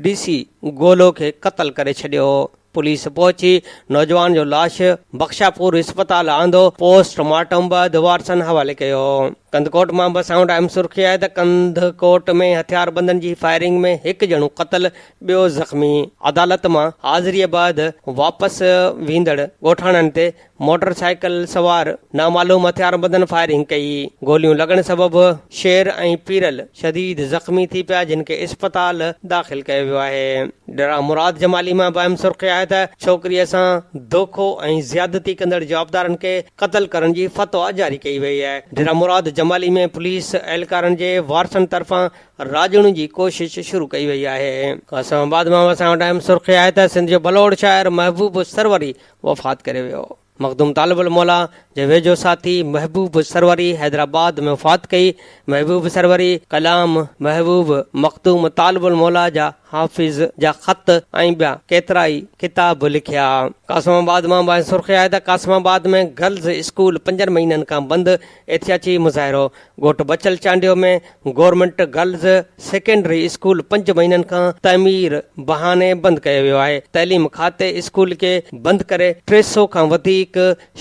ڊي سي گولو کي قتل ڪري ڇڏيو. پوليس پهچي نوجوان جو لاش بخشاپور اسپتال آندو، پوسٽ مارٽم بعد وارثن حوالي ڪيو. ڪنڌڪوٽ مان به اسان وٽ اهم سرخي آهي ته ڪنڌڪوٽ ۾ هٿياربندن جي فائرنگ ۾ هڪ ڄڻو قتل، ٻيو زخمي، عدالت مان حاضريء بعد واپس ويندڙ ڳوٺاڻن تي موٽر سائيڪل سوار نامعلوم هٿياربندن فائرنگ ڪئي، گوليون لڳڻ سبب شير ۽ پيرل شديد زخمي ٿي پيا جن کي اسپتال داخل ڪيو ويو آهي. ڊيرا مراد جمالي مان به اهم سرخي آهي ته ڇوڪريء سان دوکو ۽ زيادتي ڪندڙ جوابدارن کي قتل ڪرڻ جي فتويٰ جاري ڪئي وئي آهي. ڊيرا مراد جمالي ۾ پوليس اهلڪارن جي وارثن طرفان راڄڻ جي ڪوشش شروع ڪئي وئي آهي. قاسم آباد مان به اسان وٽ اهم سرخي آهي ته سنڌ جو ڀلوڙ شاعر محبوب سروري وفات ڪري ويو. مخدوم طالب الموليٰ جي ويجهو ساٿي محبوب سروري حيدرآباد ۾ وفات ڪئي. محبوب سروري ڪلام محبوب مخدوم طالب الموليٰ جا حافظ جا خط ۽ ٻيا ڪيترائي ڪتاب لکيا. قاسم آباد مان باعث سرخي آهي ته قاسم آباد ۾ گرلز اسڪول پنجن مهينن کان بند، احتجاجي مظاهرو. ڳوٺ Bachal Chandio ۾ government girls secondary school پنج مهينن کان تعمير بهاني بند ڪيو ويو آهي، تعليم کاتي اسڪول کي بند ڪري 300 کان وڌيڪ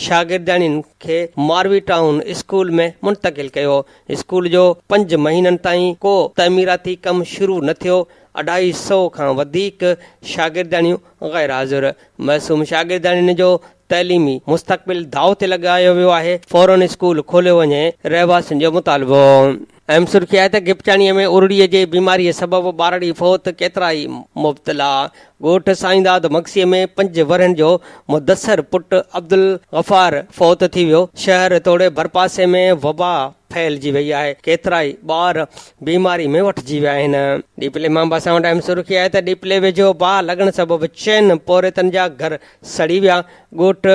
شاگردياڻين کي ماروي ٽائون اسڪول ۾ منتقل ڪيو، اسڪول جو پنج مهينن تائين ڪو تعميراتي ڪم شروع نه ٿيو، اڍائي سئو کان وڌيڪ شاگردياڻيون غير حاضر، معصوم شاگردياڻين جو تعليمي مستقبل داء تي لڳايو ويو آهي، فورن اسڪول کوليو وڃي، رهواسين جو مطالبو. اهم سرخي آهي ته گپچاڻي ۾ ارڙي جي بيماري سبب ٻارڙي فوت، ڪيترائي مبتلا. ڳوٺ سائينداد مگسي ۾ پنج ورهين جو مدثر پٽ عبدالغفار فوت ٿي ويو، شهر توڙي ڀرپاسي ۾ وبا ڦهلجي وئي آهي، ڪيترائي ٻار بيماري ۾ وٺجي ويا آهن. ڏيپلي مان به اسان وٽ اهم سرخي آهي ته ڏيپلي ويجهو باهه لڳڻ سبب چئن پورهيتن جا گهر سڙي ويا، ڳوٺ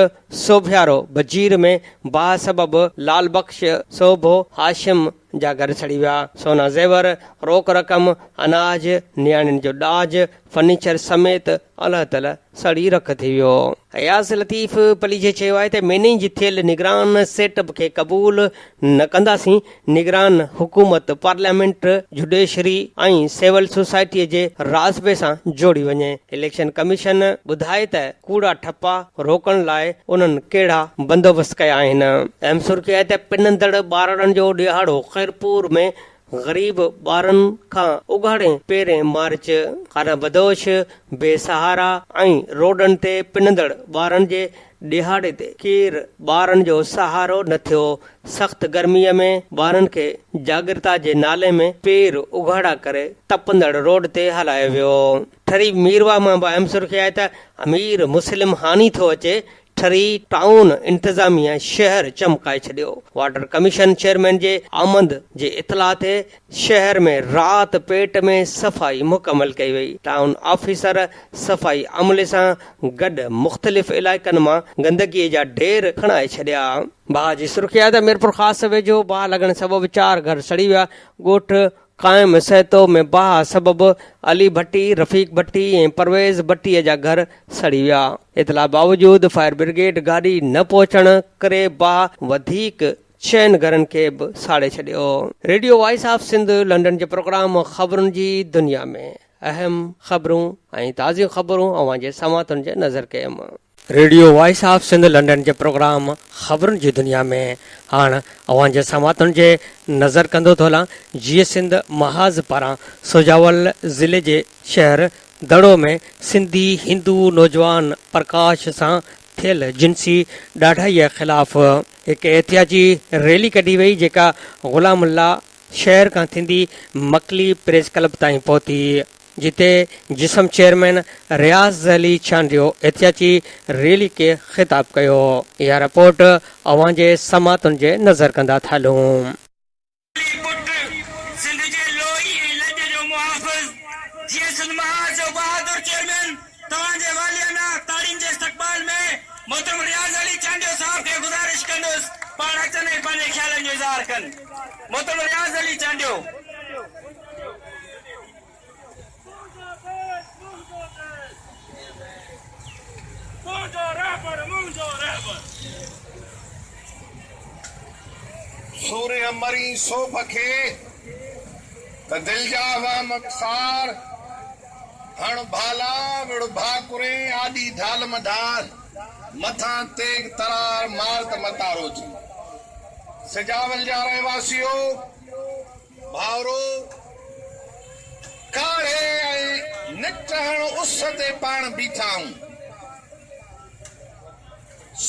سوڀيارو بجير ۾ باهه سبب لال بخش، سوڀو، هاشم جا گهر سڙي ويا، سونا زيور، روڪ رقم، اناج، نياڻين جو ڏاج، فرنيچر سميت الهه تلهه سڙي رک ٿي ويو. اياز لطيف پليجي چيو آهي ته مينيج ٿيل نگران سيٽ اپ کي قبول نه ڪنداسين، نگران حڪومت پارليامينٽ، جڊيشري ۽ سول سوسائٽي جي راضپي سان جوڙي وڃي، اليڪشن ڪميشن ٻڌائي ته ڪوڙا ٺپا روڪڻ لاء انهن ڪهڙا بندوبست ڪيا آهن. اهم سرخي آهي ته پنندڙ ٻارڙن جو ڏهاڙو خيرپور ۾ غريب ٻارن کان اگهاڙي پيرين مارچ، خانه بدوش، بي سهارا ۽ روڊن تي پنندڙ ٻارن جي ڏهاڙي تي ڪير ٻارن جو سهارو نه ٿيو، سخت گرميء ۾ ٻارن کي جاڳرتا جي نالي ۾ پير اگهاڙا ڪري تپندڙ روڊ تي هلايو ويو. ٺري ميرواهه مان به اهم سرخي آهي ته امير مسلم هاني ٿو اچي، سري ٽائون انتظاميا شهر چمڪائي ڇڏيو. واٽر ڪميشن چيئرمين جي آمد جي اطلاع تي شهر ۾ رات پيٽ ۾ صفائي مڪمل ڪئي وئي. ٽائون آفيسر صفائي عملي سان گڏ مختلف علائقن مان گندگي جا ڍير کڻائي ڇڏيا. باهه جي سرخي آهي ته ميرپورخاص ويجهو باهه لڳڻ سبب چار گهر سڙي ويا، ڳوٺ قائم سهتو ۾ باهه سبب علي ڀٽي، رفيق ڀٽي ۽ پرويز ڀٽي جا گهر سڙي ويا. اطلاع باوجود فائر برگيڊ گاڏي نه پهچڻ ڪري باهه وڌيڪ چئن گهرن کي به ساڙي ڇڏيو. Radio voice of Sindh London جي پروگرام خبرن جي دنيا ۾ اهم خبرون ۽ تازيون خبرون اوهان جي سماعتن جي نظر ڪيم. Radio voice of Sindh London جي پروگرام خبرن جي دنيا ۾ هاڻ اوهان جي سماعتن جي نظر ڪندو ٿو هلان جيئي سنڌ محاذ پاران سجاول ضلعي جي شهر دڙو ۾ سنڌي هندو نوجوان پرڪاش سان ٿيل جنسي ڏاڍائيء خلاف هڪ احتجاجي ريلي ڪڍي وئي جيڪا غلام الله شهر کان ٿيندي مڪلي پريس ڪلب تائين پهتي جتي جسم چيئرمين رياض علي چانڊيو احتجاجي ريلي کي خطاب ڪيو. اها رپورٽ اوهان جي سماعتن جي نظر ڪندا ٿا هلون. علي پٽ، سنڌ جي لوئي ۽ لڄ جو محافظ، جيئي سنڌ محاذ جو بهادر چيئرمين توهان جي واليانه تاڙين جي استقبال ۾ محترم رياض علي چانڊيو صاحب کي گذارش ڪندس پاڻ اچن ۽ پنهنجي خيالن جو اظهار ڪن. محترم رياض علي چانڊيو. سورهيه مرين سوڀ کي، ته دل جا وهم وسار، هڻ ڀالا وڙ ڀاڪرين، آڏي ڍال م ڍار، مٿان تيغ ترار، مار ته متارو ٿي. سجاول جا رهواسيو! ڀائرو! ڪاڙهي ۽ نٽهڻ اس تي پاڻ بيٺا آهيون.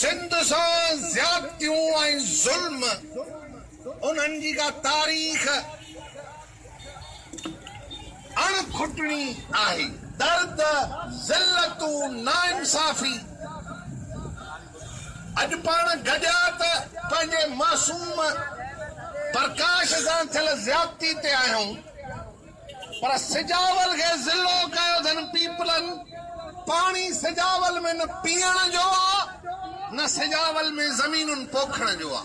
سنڌ سان زيادتيون ۽ ظلم انهن جي ڪا تاريخ اڻ کٽڻي آهي. درد، ذلتون، ناانصافي. اڄ پاڻ گڏيا ته پنهنجي معصوم پرڪاش سان ٿيل زيادتي تي آهيون پر سجاول کي ضلعو ڪيو اٿن پيپلن، پاڻي سجاول ۾ نه پيئڻ جو آ نه سجاول ۾ زمينن پوکڻ جو آ.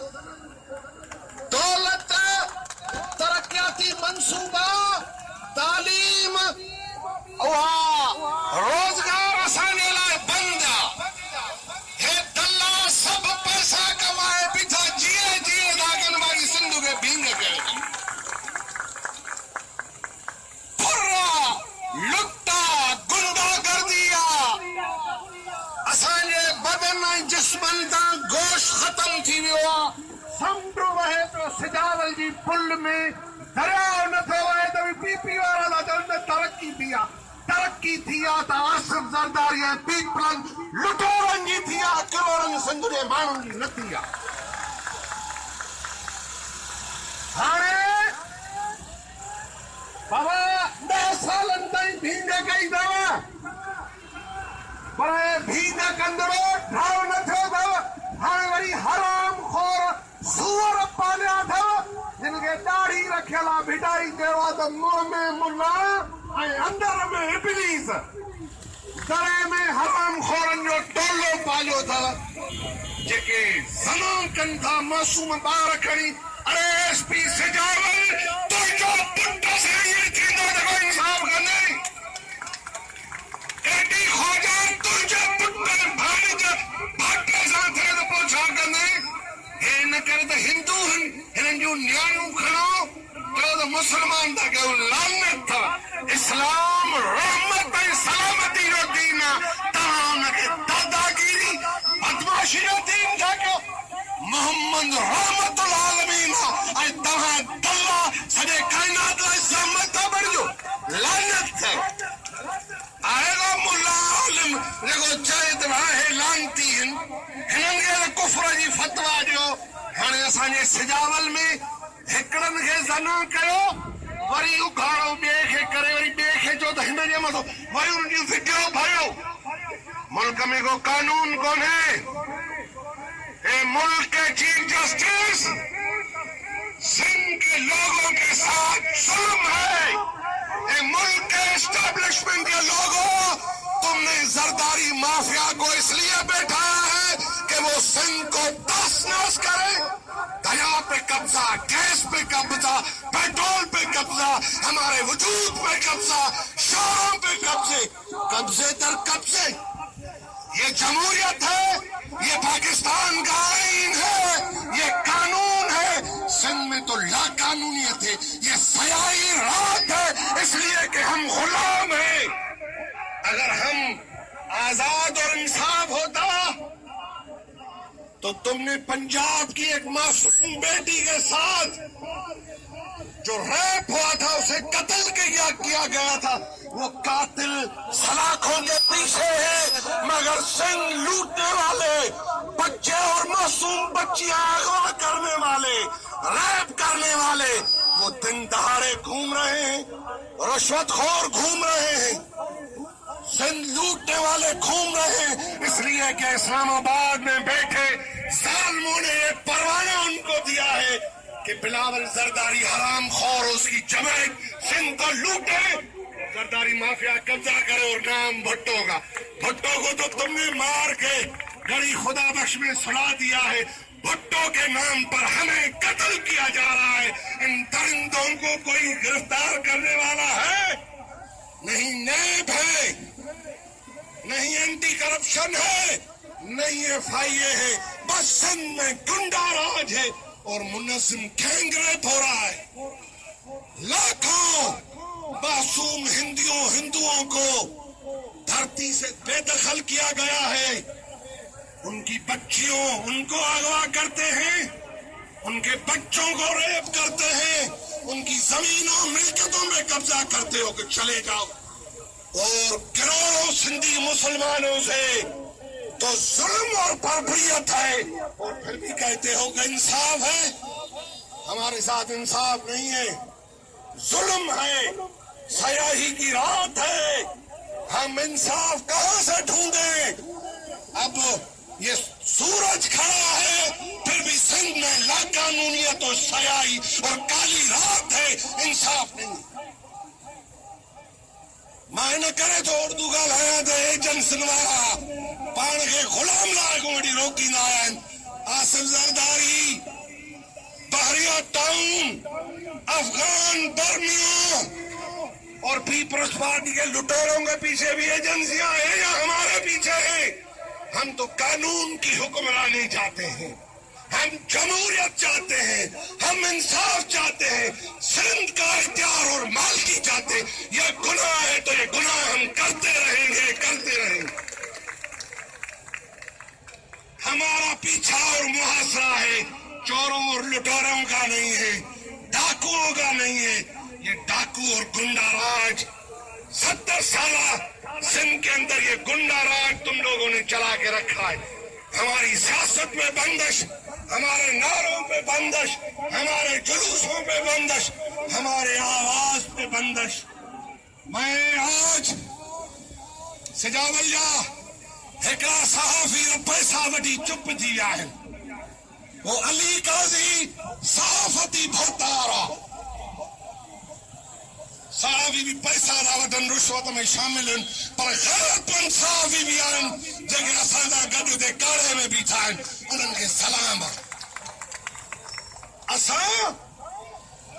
دولت، ترقياتي منصوبا، تعليم، اها روزگار اسان جي لاء بند آ. هي دلا سڀ پئسا ڪمائي بيٺا جيئي جيئي ٿا ڪن باقي سنڌ کي ڀينگ ڪيو اٿن. ڦر آ، لٽ آ، غنڊا گردي آ. اسان جي بدن ۽ جسمن تان گوشت ختم ٿي ويو آ. سمنڊ وهي پيو سجاول جي پل ۾ درياء نه ٿو وهي ته به پي پي وارا ٿا چون ته ترقي ٿي آ. ترقي ٿي آ ته آصف زرداري ۽ پيپلن لٽيرن جي ٿي آ ڪروڙن سنڌ جي ماڻهن جي نه ٿي آ. هاڻي بابا ڏهه سالن تائين ڀينگ ڪئي اٿو پر اهي ڀينگ ڪندڙو ڍؤ نه ٿيو اٿو هاڻي وري حرام خور سوئر پاليا اٿو جن کي ڏاڙهي رکيل آ ڀٽائي چيو آ ته منهن ۾ ملا ۽ اندر ۾ ابليس دڙي ۾ حرام خورن جو ٽولو پاليو اٿو جيڪي زنا ڪن ٿا معصوم ٻار کڻي اڙي ايس پي سجاول تنهنجو پٽ سان ائين ٿيندو ته ڪو انصاف ڪندين اي ڊي خواجا تنهنجي پٽ ۽ ڀاڻيج ڀاٽي سان ٿئي ته پوء ڇا ڪندين هي ان ڪري ته هندو هن هنن جون نياڻيون کڻو چئو ته مسلمان ٿا ڪيون لعنت اٿو اسلام رحمت ۽ سلامتي جو دين آ توهان ان کي داداگيري بدمعاشي جو دين ٿا ڪيو محمد رحمت العالمين آ ۽ توهان دلا سڄي ڪائنات لاء زحمت ٿا بڻجو لعنت اٿو آهي ڪو ملا عالم جيڪو چئي ته ڀاء هي لعنتي هن هنن کي ته ڪفر جي فتويٰ ڏيو هاڻي اسان جي سجاول ۾ هڪڙن کي زنا ڪيو وري اگهاڙو ٻئي کي ڪري وري ٻئي کي چئو ته هن ۾ ڏيانو ٿو، وري انهن جون وڊيو ڀريو. ملڪ ۾ ڪو قانون ڪونهي. هي ملڪ ڪي چيف جسٽس سنڌ ڪي لوگون ڪي ساٿ ظلم هي. هي ملڪ ڪي اسٽيبلشمينٽ ڪي لوگو تم ني زرداري مافيا ڪو اس ليي بيٺايا هي ڪي وو سنڌ ڪو تهس نهس ڪري. دريا پي قبضا، گيس پي قبضا، پيٽرول پي قبضا، هماري وجود پي قبضا، شهرون پي قبضي، قبضي در قبضي. ये जमहूरियत है, ये पाकिस्तान का आइन है, ये कानून है। सिंध में तो लाकानूनियत है, ये सयाही रात है, इसलिए कि हम गुलाम हैं। अगर हम आजाद और इंसाफ होता तो तुमने पंजाब की एक मासूम बेटी के साथ जो रेप हुआ था, उसे कत्ल किया गया था, वो कातिल सलाखों के पीछे है, मगर सिंह लूटने वाले बच्चे और मासूम बच्चियां अगवा करने वाले, रेप करने वाले वो दिन दहाड़े घूम रहे हैं, रिश्वतखोर घूम रहे हैं, सिंध लूटने वाले घूम रहे हैं, इसलिए कि इस्लामाबाद में बैठे जालमों ने ये परवाना उनको दिया है कि बिलावल जरदारी हराम खोर उसकी जमात सिंध को लूटे, जरदारी माफिया कब्जा करे और नाम भुट्टो का। भुट्टो को तो तुमने मार के गड़ी खुदा बख्श में सुला दिया है, भुट्टो के नाम पर हमें कत्ल किया जा रहा है। इन दरिंदों को कोई गिरफ्तार करने वाला है नहीं, नैब है नहीं, एंटी करप्शन है नहीं, एफआईए है, बस सिंध में गुंडा राज है और मुनज़्ज़म गैंग रेप हो रहा है। लाखों मासूम हिंदुओं को धरती से बेदखल किया गया है, उनकी बच्चियों उनको अगवा करते हैं, उनके बच्चों को रेप करते हैं, उनकी जमीनों मिल्कियतों में कब्जा करते हो कि चले जाओ। और करोड़ों सिंधी मुसलमानों से तो जुल्म और बर्बरियत है, और फिर भी कहते हो कि इंसाफ है। हमारे साथ इंसाफ नहीं है, जुल्म है, सयाही की रात है, हम इंसाफ कहां से ढूंढें? अब ये सूरज खड़ा है, फिर भी सिंध में लाकानूनियत और सयाही और काली रात है, इंसाफ नहीं। मां इन करे थो उर्दू ॻाल्हायां त एजेंसियुनि वारा पाण खे ग़ुलाम लाइ वठी रोकींदा आहिनि। आसिफ ज़रदारी, बहरिया टाउन, अफगान बर्मियों और पीपल्स पार्टी के लुटेरों के पीछे भी एजेंसियां हैं या हमारे पीछे हैं। हम तो कानून की हुक्मरानी चाहते हैं, हम जमहूरियत चाहते हैं, हम इंसाफ चाहते हैं, सिंध का इख्तियार और मालकी चाहते हैं। यह गुनाह है तो ये गुनाह हम करते रहेंगे, करते रहेंगे। हमारा पीछा और मुहासरा है, चोरों और लुटेरों का नहीं है, डाकुओं का नहीं है। ये डाकू और गुंडा राज 70 साल सिंध के अंदर ये गुंडा राज तुम लोगों ने चला के रखा है। हमारी सियासत में बंदिश, हमारे नारों पे बंदिश, हमारे जुलूसों पे बंदिश, हमारे आवाज पे बंदिश। मैं आज सजावल जा हिकिड़ा सहाफ़ी पैसा वठी चुप थी विया आहिनि। वो अली काज़ी सहाफ़ती भोतार आहे, सहाफ़ी बि पैसा था वठनि, रिश्वत में शामिल आहिनि, पर ग़ैरतमंद सहाफ़ी बि आहिनि जेके असां सां गॾु हिते काड़े में बीठा आहिनि, उन्हनि खे सलाम आहे। असां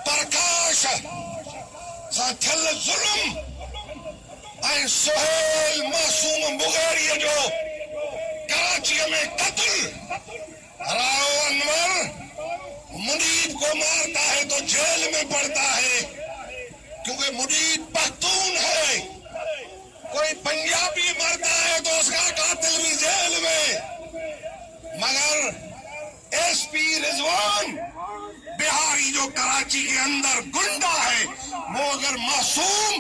प्रकाश सां थियल ज़ुल्म ऐं सुहेल मासूम मुगेरीअ जो कराचीअ में क़त्ल, राव अनवर मुनीब को मारता है तो जेल में पड़ता है, क्योंकि मुनीब पख्तून है। कोई पंजाबी मरता है तो उसका कातिल भी जेल में। मगर एसपी रिजवान बिहारी जो कराची के अंदर गुंडा है, वो अगर मासूम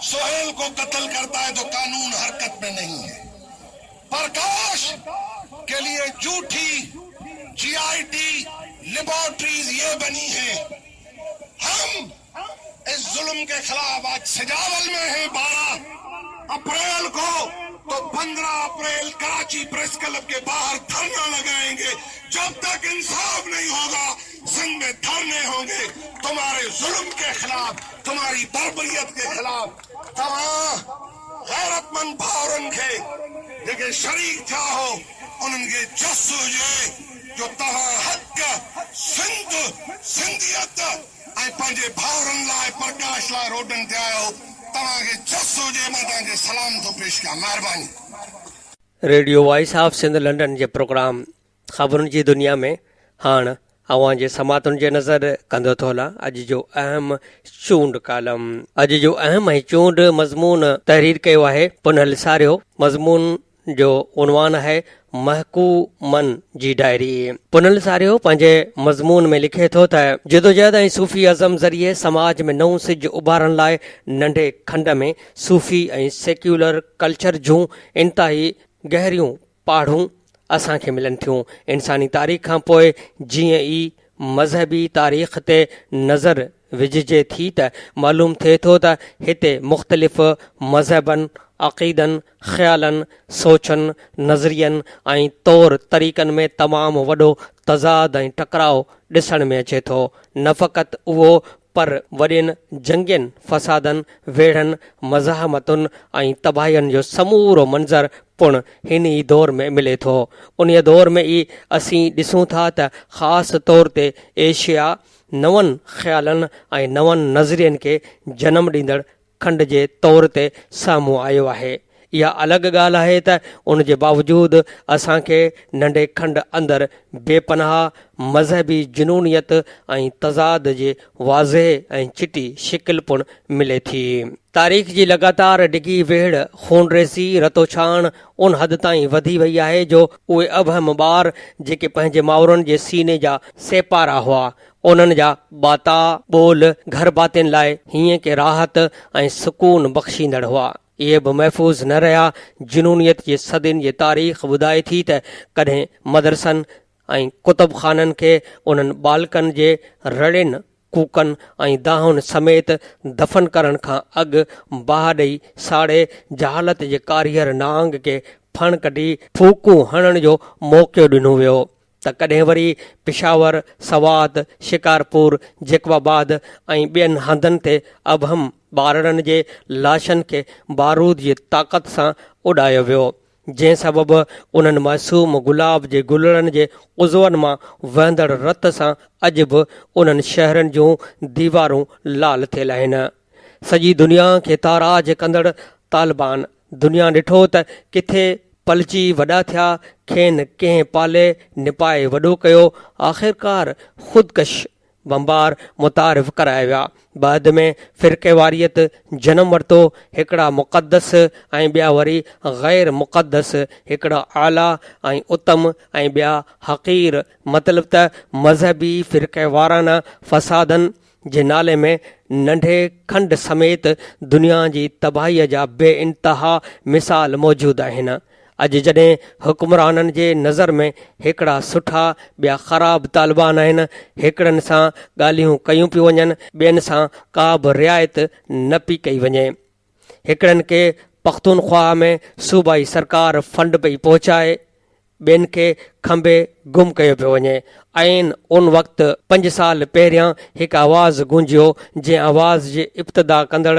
सोहेल को कत्ल करता है तो कानून हरकत में नहीं है। प्रकाश के लिए झूठी जीआईटी लेबोरेटरीज ये बनी है। हम इस जुल्म जुल्म के खिलाफ आज सजावल में है 12 अप्रैल को, तो 15 अप्रैल कराची प्रेस क्लब के बाहर धरना लगाएंगे। जब तक इंसाफ नहीं होगा सिंध में धरने होंगे। तुम्हारे जुल्म के खिलाफ, तुम्हारी बर्बरियत के खिलाफ। तव्हां गैरतमंद भाउरनि खे जेके शरीक थिया हो उन्हनि खे जस हुजे जो तव्हां हक़, सिंध, सिंधियत ऐं पंहिंजे भाउरनि लाइ, प्रकाश लाइ रोडनि ते आयो। तव्हांखे जस हुजे, मां तव्हांखे सलाम थो पेश कयां। महिरबानी। Radio voice of Sindh London جي پروگرام خبرن جي دنيا ۾ هاڻ اوهان جي سماعتن جي نظر ڪندو ٿو هلان اڄ جو اهم چونڊ ڪالم. اڄ جو اهم ۽ چونڊ مضمون تحرير ڪيو آهي پنهل ساريو. مضمون جو عنوان آهي محڪومن جي ڊائري. پنهل ساريو پنهنجي مضمون ۾ لکي ٿو ته جدوجهد ۽ صوفي ازم ذريعي سماج ۾ نئون سج اڀارڻ لاء ننڍي کنڊ ۾ صوفي ۽ سيڪيولر ڪلچر جون انتهائي گهريون پاڙون اسان کي ملن ٿيون. انساني تاريخ کان پوء جيئن ئي مذهبي تاريخ تي نظر وجهجي ٿي ته معلوم ٿئي ٿو ته هتي مختلف مذهبن، عقيدن، خيالن، سوچن، نظرين ۽ طور طريقن ۾ تمام وڏو تضاد ۽ ٽڪراء ڏسڻ ۾ اچي ٿو. نه فقط اهو پر وڏين جنگين، فسادن، ويڙهن، مزاحمتن ۽ تباهين جو سمورو منظر پڻ هن ئي دور ۾ ملي ٿو. انهيء دور ۾ ئي اسين ڏسون ٿا ته خاص طور تي ايشيا نون خيالن ۽ نون نظرين کي جنم ڏيندڙ کنڊ جي طور تي سامهون آيو آهي. اها الڳ ڳالهه آهي ته ان جي باوجود اسان کي ننڍي کنڊ اندر بي پناهه مذهبي جنونيت ۽ تضاد جي واضح ۽ چٽي شڪل پڻ ملي ٿي. تاريخ جي لڳاتار ڊگهي ويڙهه، خونريزي، رتوڇاڻ ان حد تائين وڌي وئي آهي جو اهي ابهم ٻار جيڪي پنهنجي مائرن جي سيني جا سيپارا هئا، انهن جا ٻاتا ٻول گهر ڀاتين لاء هينئين کي راحت ۽ سڪون بخشيندڙ هئا. اهي به محفوظ نه رهيا. جنونيت جي صدين جي تاريخ ٻڌائي ٿي ته ڪڏهن مدرسن ۽ ڪتب خانن کي انهن ٻالڪن جي رڙين، ڪوڪن ۽ دانهن سميت دفن ڪرڻ کان اڳ باهه ڏئي ساڙي جهالت جي ڪاريهر نانگ کي ڦڻ ڪڍي ڦوڪون هڻڻ جو موقعو ڏنو ويو. ته ڪڏهن وري پشاور، سوات، شڪارپور، جيڪب آباد ۽ ٻين هنڌن تي ابهم ٻارڙن جي لاشن کي بارود جي طاقت سان اڏايو ويو، جنهن سبب انهن معصوم گلاب جي گلڙن جي عضون مان وهندڙ رت سان اڄ به انهن شهرن جون ديوارون لال ٿيل آهن. سڄي دنيا کي تاراج ڪندڙ طالبان دنيا ڏٺو ته ڪٿي پلجي وڏا ٿيا، کين ڪنهن پالي نپائي وڏو ڪيو، آخرڪار خودڪش بمبار متعارف ڪرايا ويا. بعد ۾ فرقيواريت جنم ورتو، هڪڙا مقدس ۽ ٻيا وري غير مقدس، هڪڙا اعليٰ ۽ اتم ۽ ٻيا حقير، مطلب ته مذهبي فرقيوارانه فسادن جي نالي ۾ ننڍي کنڊ سميت دنيا جي تباهيء جا بي انتها مثال موجود آهن. اڄ جڏهن حڪمرانن جي نظر ۾ هڪڙا سٺا ٻيا خراب طالبان آهن، هڪڙن سان ڳالهيون ڪيون پيون وڃن، ٻين سان ڪا به رعايت نه پئي ڪئي وڃي. هڪڙن کي پختونخواهه ۾ صوبائي سرڪار فنڊ پئي پهچائي، ٻين کي کنڀي گم ڪيو پيو وڃي. عين ان وقت پنج سال پهريان هڪ آواز گونجيو، جنهن آواز جي ابتدا ڪندڙ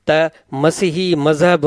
ته مسيحي مذهب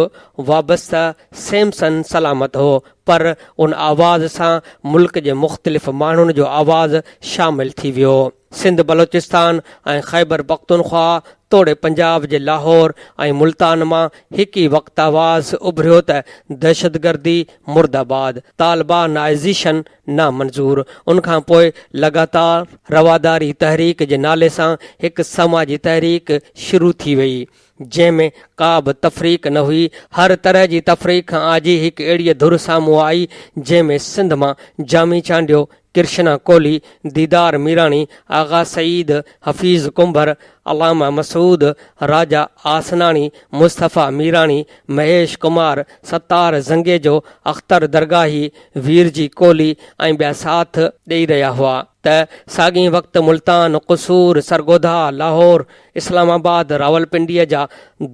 وابسته سيمسن سلامت هو، پر ان آواز سان ملڪ جي مختلف ماڻهن جو آواز شامل ٿي ويو. سنڌ، بلوچستان ۽ خيبر پختونخواهه توڙي پنجاب جي لاهور ۽ ملتان مان هڪ ئي وقت آواز اڀريو ته دهشتگردي مرده باد، طالبانائيزيشن نامنظور. ان کان پوء لڳاتار رواداري تحريڪ جي نالي سان هڪ سماجي تحريڪ شروع ٿي وئي، جنهن ۾ ڪا به تفريق نه هئي. هر طرح جي تفريق کان آجي هڪ اهڙيء ڌر سامهون آئي، جنهن ۾ سنڌ مان جامي چانڊيو، ڪرشنا ڪولهي، ديدار ميراڻي، آغا سعيد، حفيظ ڪنڀر، علامه مسعود، راجا آسناڻي، مصطفيٰ ميراڻي، مهيش ڪمار، ستار زنگيجو، اختر درگاهي، ويرجي ڪولهي ۽ ٻيا ساٿ ڏئي رهيا هئا. ته ساڳئي وقت ملتان، قصور، سرگوڌا، لاهور، اسلام آباد، راولپنڊيء جا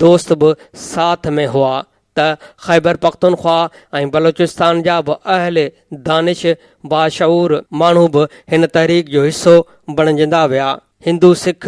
دوست به ساٿ ۾ هئا ته خيبرپختونخوا ۽ بلوچستان جا به اهل دانش باشعور ماڻهو به هن تحريڪ جو حصو بڻجندا ويا. هندو، سک،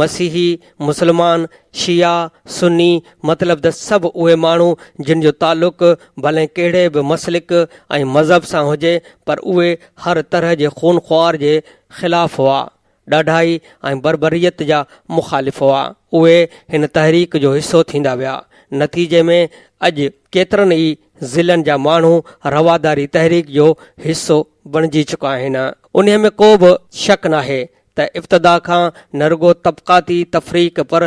مسيحي، مسلمان، شيعا، سني، مطلب ته سڀ اهي ماڻهو جن جو تعلق ڀلي ڪهڙي به مسلڪ ۽ مذهب سان هجي پر اهي هر طرح جي خونخوار جي خلاف هئا، ڏاڍائي ۽ بربريت جا مخالف هئا، اهي هن تحريڪ جو حصو ٿيندا ويا. نتيجي ۾ اڄ ڪيترن ئي ضلعن جا ماڻهو رواداري تحريڪ جو حصو بڻجي چڪا آهن. انهي ۾ ڪو به شڪ ناهي ته ابتدا کان نه رڳو طبقاتي تفريق پر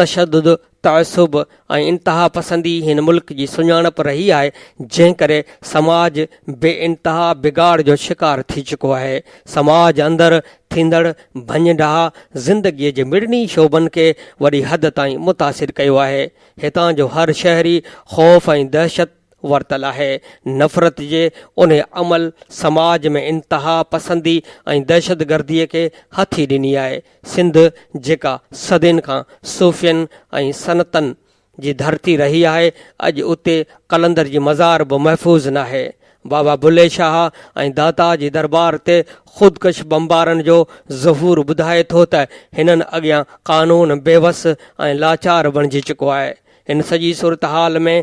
تشدد، تعصب ۽ انتها پسندي هن ملڪ جي سڃاڻپ رهي آهي جنهن ڪري سماج بي انتها بگاڙ جو شڪار ٿي چڪو آهي. سماج اندر ٿيندڙ ڀڃ ڊاهه زندگيء جي مڙني شعبن کي وڏي حد تائين متاثر ڪيو آهي. هتان جو هر شهري خوف ۽ دهشت ورتل آهي. نفرت جي انهي عمل سماج ۾ انتها پسندي ۽ دهشتگردي کي هٿي ڏني آهي. سنڌ جيڪا صدين کان صوفين ۽ سنتن جي ڌرتي رهي آهي، اڄ اتي قلندر جي مزار به محفوظ ناهي. بابا بلهي شاهه ۽ داتا جي دربار تي خودڪش بمبارن جو ظهور ٻڌائي ٿو ته هنن اڳيان قانون بيوس ۽ لاچار بڻجي چڪو آهي. هن سڄي صورتحال ۾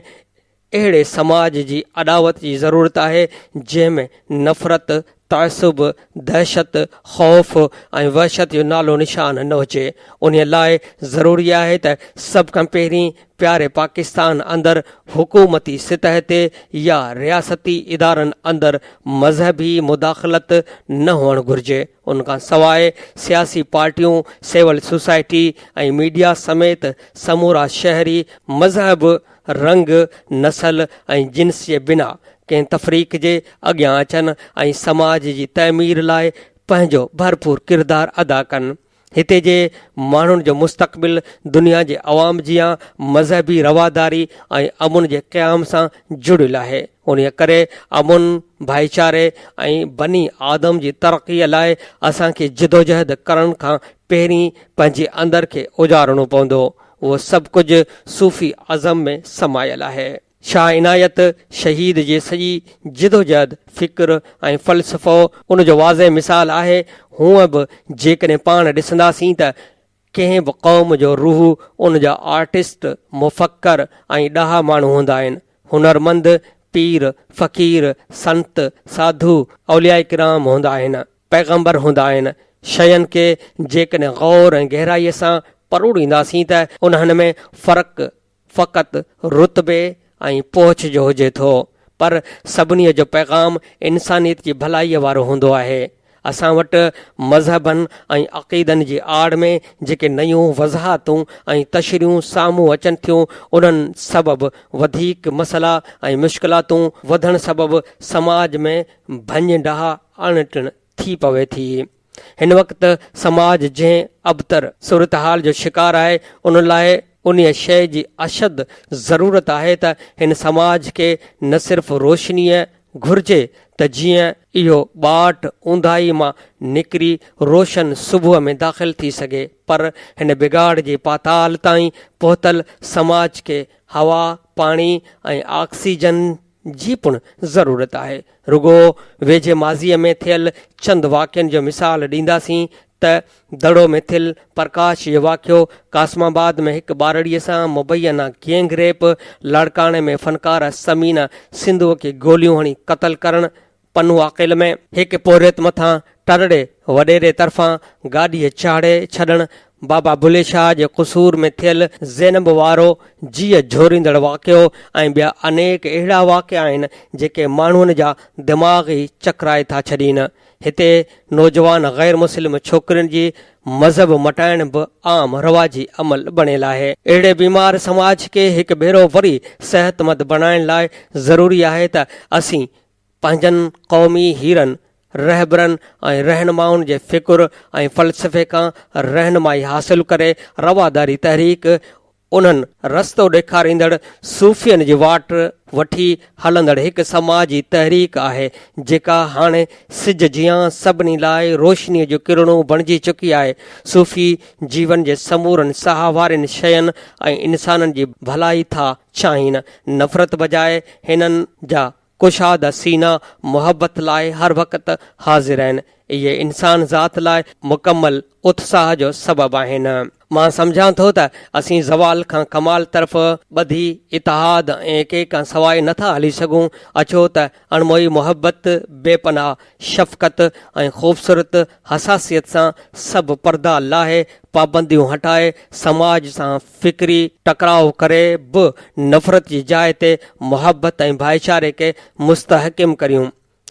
اهڙي سماج جي اڏاوت جي ضرورت آهي، جنهن ۾ نفرت، تعصب، دهشت، خوف ۽ وحشت جو نالو نشان نه هجي. انهيء لاء ضروري آهي ته سڀ کان پهرين پياري پاڪستان اندر حڪومتي سطح تي يا رياستي ادارن اندر مذهبي مداخلت نه هئڻ گهرجي. ان کان سواء سياسي پارٽيون، سول سوسائٽي ۽ ميڊيا سميت سمورا شهري مذهب، رنگ، نسل ۽ جنس جي بنا ڪنهن تفريق جي اڳيان اچن ۽ سماج جي تعمير لاء پنهنجو ڀرپور ڪردار ادا ڪن. هتي جي ماڻهن جو مستقبل دنيا جي عوام جيان مذهبي رواداري ۽ امن جي قيام سان جڙيل آهي. انهيء ڪري امن، ڀائيچاري ۽ بني آدم جي ترقيء لاء اسان کي جدوجهد ڪرڻ کان پهرين پنهنجي اندر کي اجارڻو پوندو. اهو سڀ ڪجهه صوفي ازم ۾ سمايل آهي. شاهه عنايت شهيد جي سڄي جدوجهد، فڪر ۽ فلسفو ان جو واضح مثال آهي. هونء به جيڪڏهن پاڻ ڏسنداسين ته ڪنهن به قوم جو روح ان جا آرٽسٽ، مفڪر ۽ ڏاها ماڻهو هوندا آهن. هنرمند، پير، فقير، سنت، ساڌو، اولياء ڪرام هوندا آهن. پيغمبر هوندا آهن. شين کي جيڪڏهن غور ۽ گهرائيء سان پروڙينداسين ته انهن ۾ فرق فقط رتبي ۽ پهچ جو هجي ٿو، پر سڀني جو پيغام انسانيت جي ڀلائيء وارو هوندو آهي. اسان وٽ مذهبن ۽ عقيدن جي آڙ ۾ جيڪي نيون وضاحتون ۽ تشريحون سامهون اچن ٿيون، انهن سبب وڌيڪ مسئلا ۽ مشڪلاتون وڌڻ سبب سماج ۾ ڀڃ ڊاهه اڻ ٽڻ ٿي پوي ٿي. هن وقت سماج جنهن ابتر صورتحال جو شڪار آهي، ان لاء انهيء شيء جي اشد ضرورت آهي ته هن سماج کي نه صرف روشنيء گهرجي ته جيئن اهو ٻاٽ اونداهي مان نڪري روشن صبح ۾ داخل ٿي سگهي، پر هن بگاڙ جي پاتال تائين پهتل سماج کي هوا، پاڻي ۽ آڪسيجن جي پڻ ضرورت آهي. رڳو ويجهي ماضيء ۾ ٿيل چند واقعن جو مثال ڏينداسين ته دڙو ۾ ٿيل پرڪاش جو واقعو، قاسم آباد ۾ هڪ ٻارڙيء سان مبينا گينگ ريپ، لاڙڪاڻي ۾ فنڪاره ثمينه سنڌوء کي گوليون هڻي قتل ڪرڻ، پنوعاقل ۾ هڪ پورهيت مٿان ٽرڙي وڏيري طرفان گاڏيء چاڙهي ڇڏڻ، بابا بلي شاهه جي قصور ۾ ٿيل زينب وارو جيء جهوريندڙ واقعو ۽ ٻيا انيڪ اهڙا واقعا آهن جيڪي ماڻهن جا دماغ ئي چڪرائي ٿا ڇڏين. هتي نوجوان غير مسلم ڇوڪرين جي مذهب مٽائڻ به عام رواجي عمل بڻيل آهي. اهڙي بيمار سماج کي هڪ ڀيرو وري صحتمند بڻائڻ لاء ضروري آهي ته اسين پنهنجن قومي هيرن، رهبرن ۽ رهنمائن جي فڪر ۽ فلسفي کان رهنمائي حاصل ڪري رواداري تحريڪ انهن رستو ڏيکاريندڙ صوفين جي واٽ وٺي هلندڙ هڪ سماجي تحريڪ آهي، جيڪا هاڻي سج جيان سڀني لاء روشنيء جو ڪرڻو بڻجي چڪي آهي. صوفي جيون جي سمورن ساهوارين شين ۽ انسانن جي ڀلائي ٿا چاهين. نفرت بجاء هنن جا ڪشاده سينا محبت لاء هر وقت حاضر آهن. اهي انسان ذات لاء مڪمل اتساهه جو سبب آهن. مان سمجهان ٿو ته اسين زوال کان ڪمال طرف ٻڌي اتحاد ۽ ايڪي کان سواء نه ٿا هلي سگهون. اچو ته اڻموئي محبت، بي پناهه شفقت ۽ خوبصورت حساسيت سان سڀ پردا لاهي، پابنديون هٽائي، سماج سان فڪري ٽڪراء ڪري به نفرت جي جاء تي محبت ۽ ڀائيچاري کي مستحڪم ڪريون.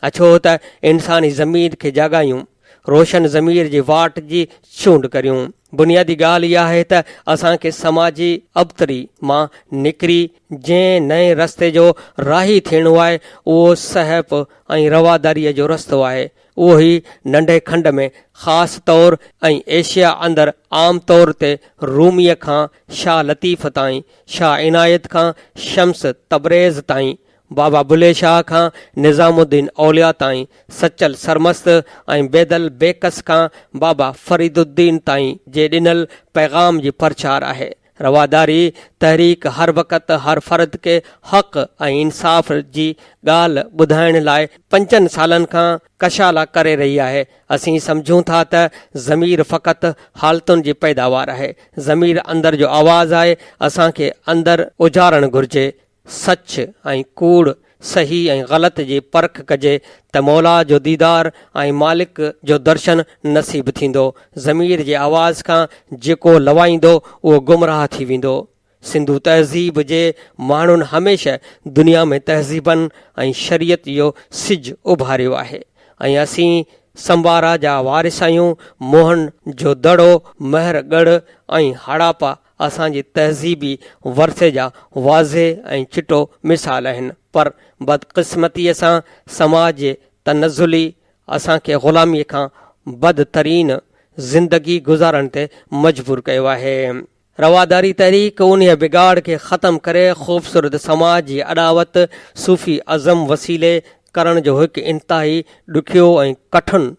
اچو ته انساني ضمير کي جاڳايون، روشن ضمير جي واٽ جي چونڊ ڪريون. بنيادي ڳالهه اها آهي ته اسان کي سماجي ابتري مان نڪري جنهن نئين رستي جو راهي ٿيڻو آهي، اهو سهپ ۽ رواداريء جو رستو آهي. اهو ئي ننڍي کنڊ ۾ خاص طور ۽ ايشيا اندر عام طور تي روميء کان شاهه لطيف تائين، شاهه عنايت کان شمس تبريز تائين، بابا بلهي شاهه کان نظام الدين اولياء تائين، سچل سرمست ۽ بيدل بيڪس کان بابا فريد الدين تائين جي ڏنل پيغام جي پرچار آهي. رواداري تحريڪ هر وقت هر فرد کي حق ۽ انصاف جي ڳالهه ٻڌائڻ لاء پنجن سالن کان ڪشالا ڪري رهي آهي. اسين سمجهون ٿا ته ضمير فقط حالتن جي پيداوار آهي. ضمير اندر جو آواز آهي، اسان کي اندر اجارڻ گهرجي. سچ ۽ ڪوڙ، صحيح ۽ غلط جي پرک ڪجي ته مولا جو ديدار ۽ مالڪ جو درشن نصيب ٿيندو. ضمير جي آواز کان جيڪو لوائيندو اهو گمراهه ٿي ويندو. سنڌو تهذيب جي ماڻهن هميشه دنيا ۾ تهذيبن ۽ شريعت جو سج اڀاريو آهي ۽ اسين سمبارا جا وارث آهيون. موهن جو دڙو، مهر ڳڙهه ۽ هڙاپا اسان جي تهذيبي ورثي جا واضح ۽ چٽو مثال آهن پر بدقسمتيء سان سماج جي تنزلي اسان کي غلاميء کان بدترين زندگي گذارڻ تي مجبور ڪيو آهي. رواداري تحريڪ انهيء بگاڙ کي ختم ڪري خوبصورت سماج جي اڏاوت صوفي ازم وسيلي ڪرڻ جو هڪ انتهائي ڏکيو ۽ ڪٺن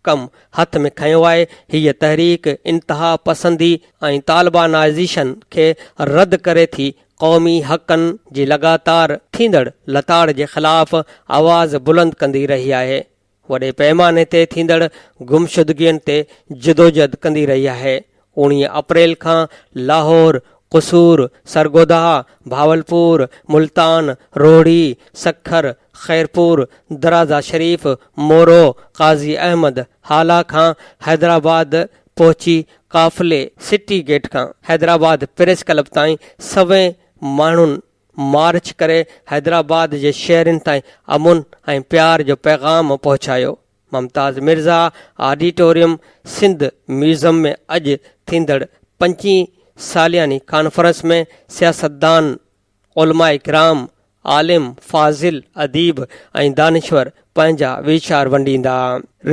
ڪم هٿ ۾ کنيو آهي، هيء تحريڪ انتها پسندي ۽ طالبانائيزيشن کي رد ڪري ٿي، قومي حقن جي لڳاتار ٿيندڙ لتاڙ جي خلاف آواز بلند ڪندي رهي آهي، وڏي پئماني تي ٿيندڙ گمشدگين تي جدوجهد ڪندي رهي آهي. اوڻيهه اپريل کان لاهور، قصور، سرگوڌا، بھاولپور، ملتان، روھڙي، سکر، خيرپور، درازا شريف، مورو، قاضي احمد، ھالا کان حيدرآباد پهچي قافلي سٽي گيٽ کان حيدرآباد پريس ڪلب تائين سوين ماڻهن مارچ ڪري حيدرآباد جي شهرين تائين امن ۽ پيار جو پيغام پهچايو. ممتاز مرزا آڊيٽوريم سنڌ ميوزم ۾ اڄ ٿيندڙ پنجين سالياني ڪانفرنس ۾ سياستدان، علماء ڪرام، عالم، فاضل، اديب ۽ دانشور پنهنجا ويچار ونڊيندا.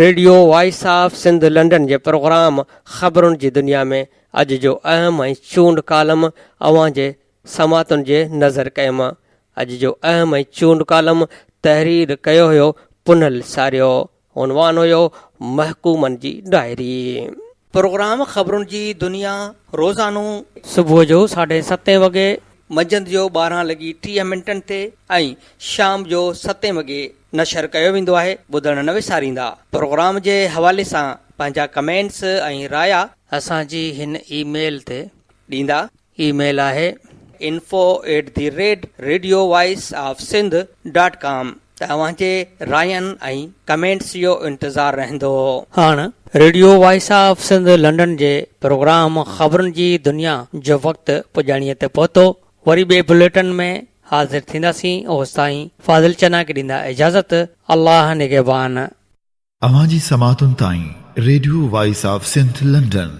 Radio voice of Sindh London جي پروگرام خبرن جي دنيا ۾ اڄ جو اهم ۽ چونڊ ڪالم اوهان جي سماعتن جي نظر ڪيم. اڄ جو اهم ۽ چونڊ ڪالم تحرير ڪيو هيو پنهل ساريو. عنوان هيو محڪومن جي ڊائري. پروگرام خبرن جي دنيا روزانو. صبح جو ساڍي ستين وڳي. منجهند جو 12 لڳي 30 منٽن تي ۽ شام جو ستين وڳي نشر ڪيو ويندو آهي ٻڌڻ نه وساريندا. پروگرام جي حوالي سان پنهنجا ڪمينٽس ۽ رايا. اسان جي هن اي ميل تي. ڏيندا. اي ميل آهي. Info at the rate radio voice of Sindh dot com ته اوهان جي راين ۽ ڪمينٽس جو انتظار رهندو. هاڻ radio voice of Sindh London جي پروگرام خبرن جي دنيا جو وقت پڄاڻيء تي پهتو. وري ٻئي بليٽن ۾ حاضر ٿينداسين اوستائين فاضل چنا کي ڏيندا اجازت. الله نگهبان. اوهان جي سماعتن تائين radio voice of Sindh London.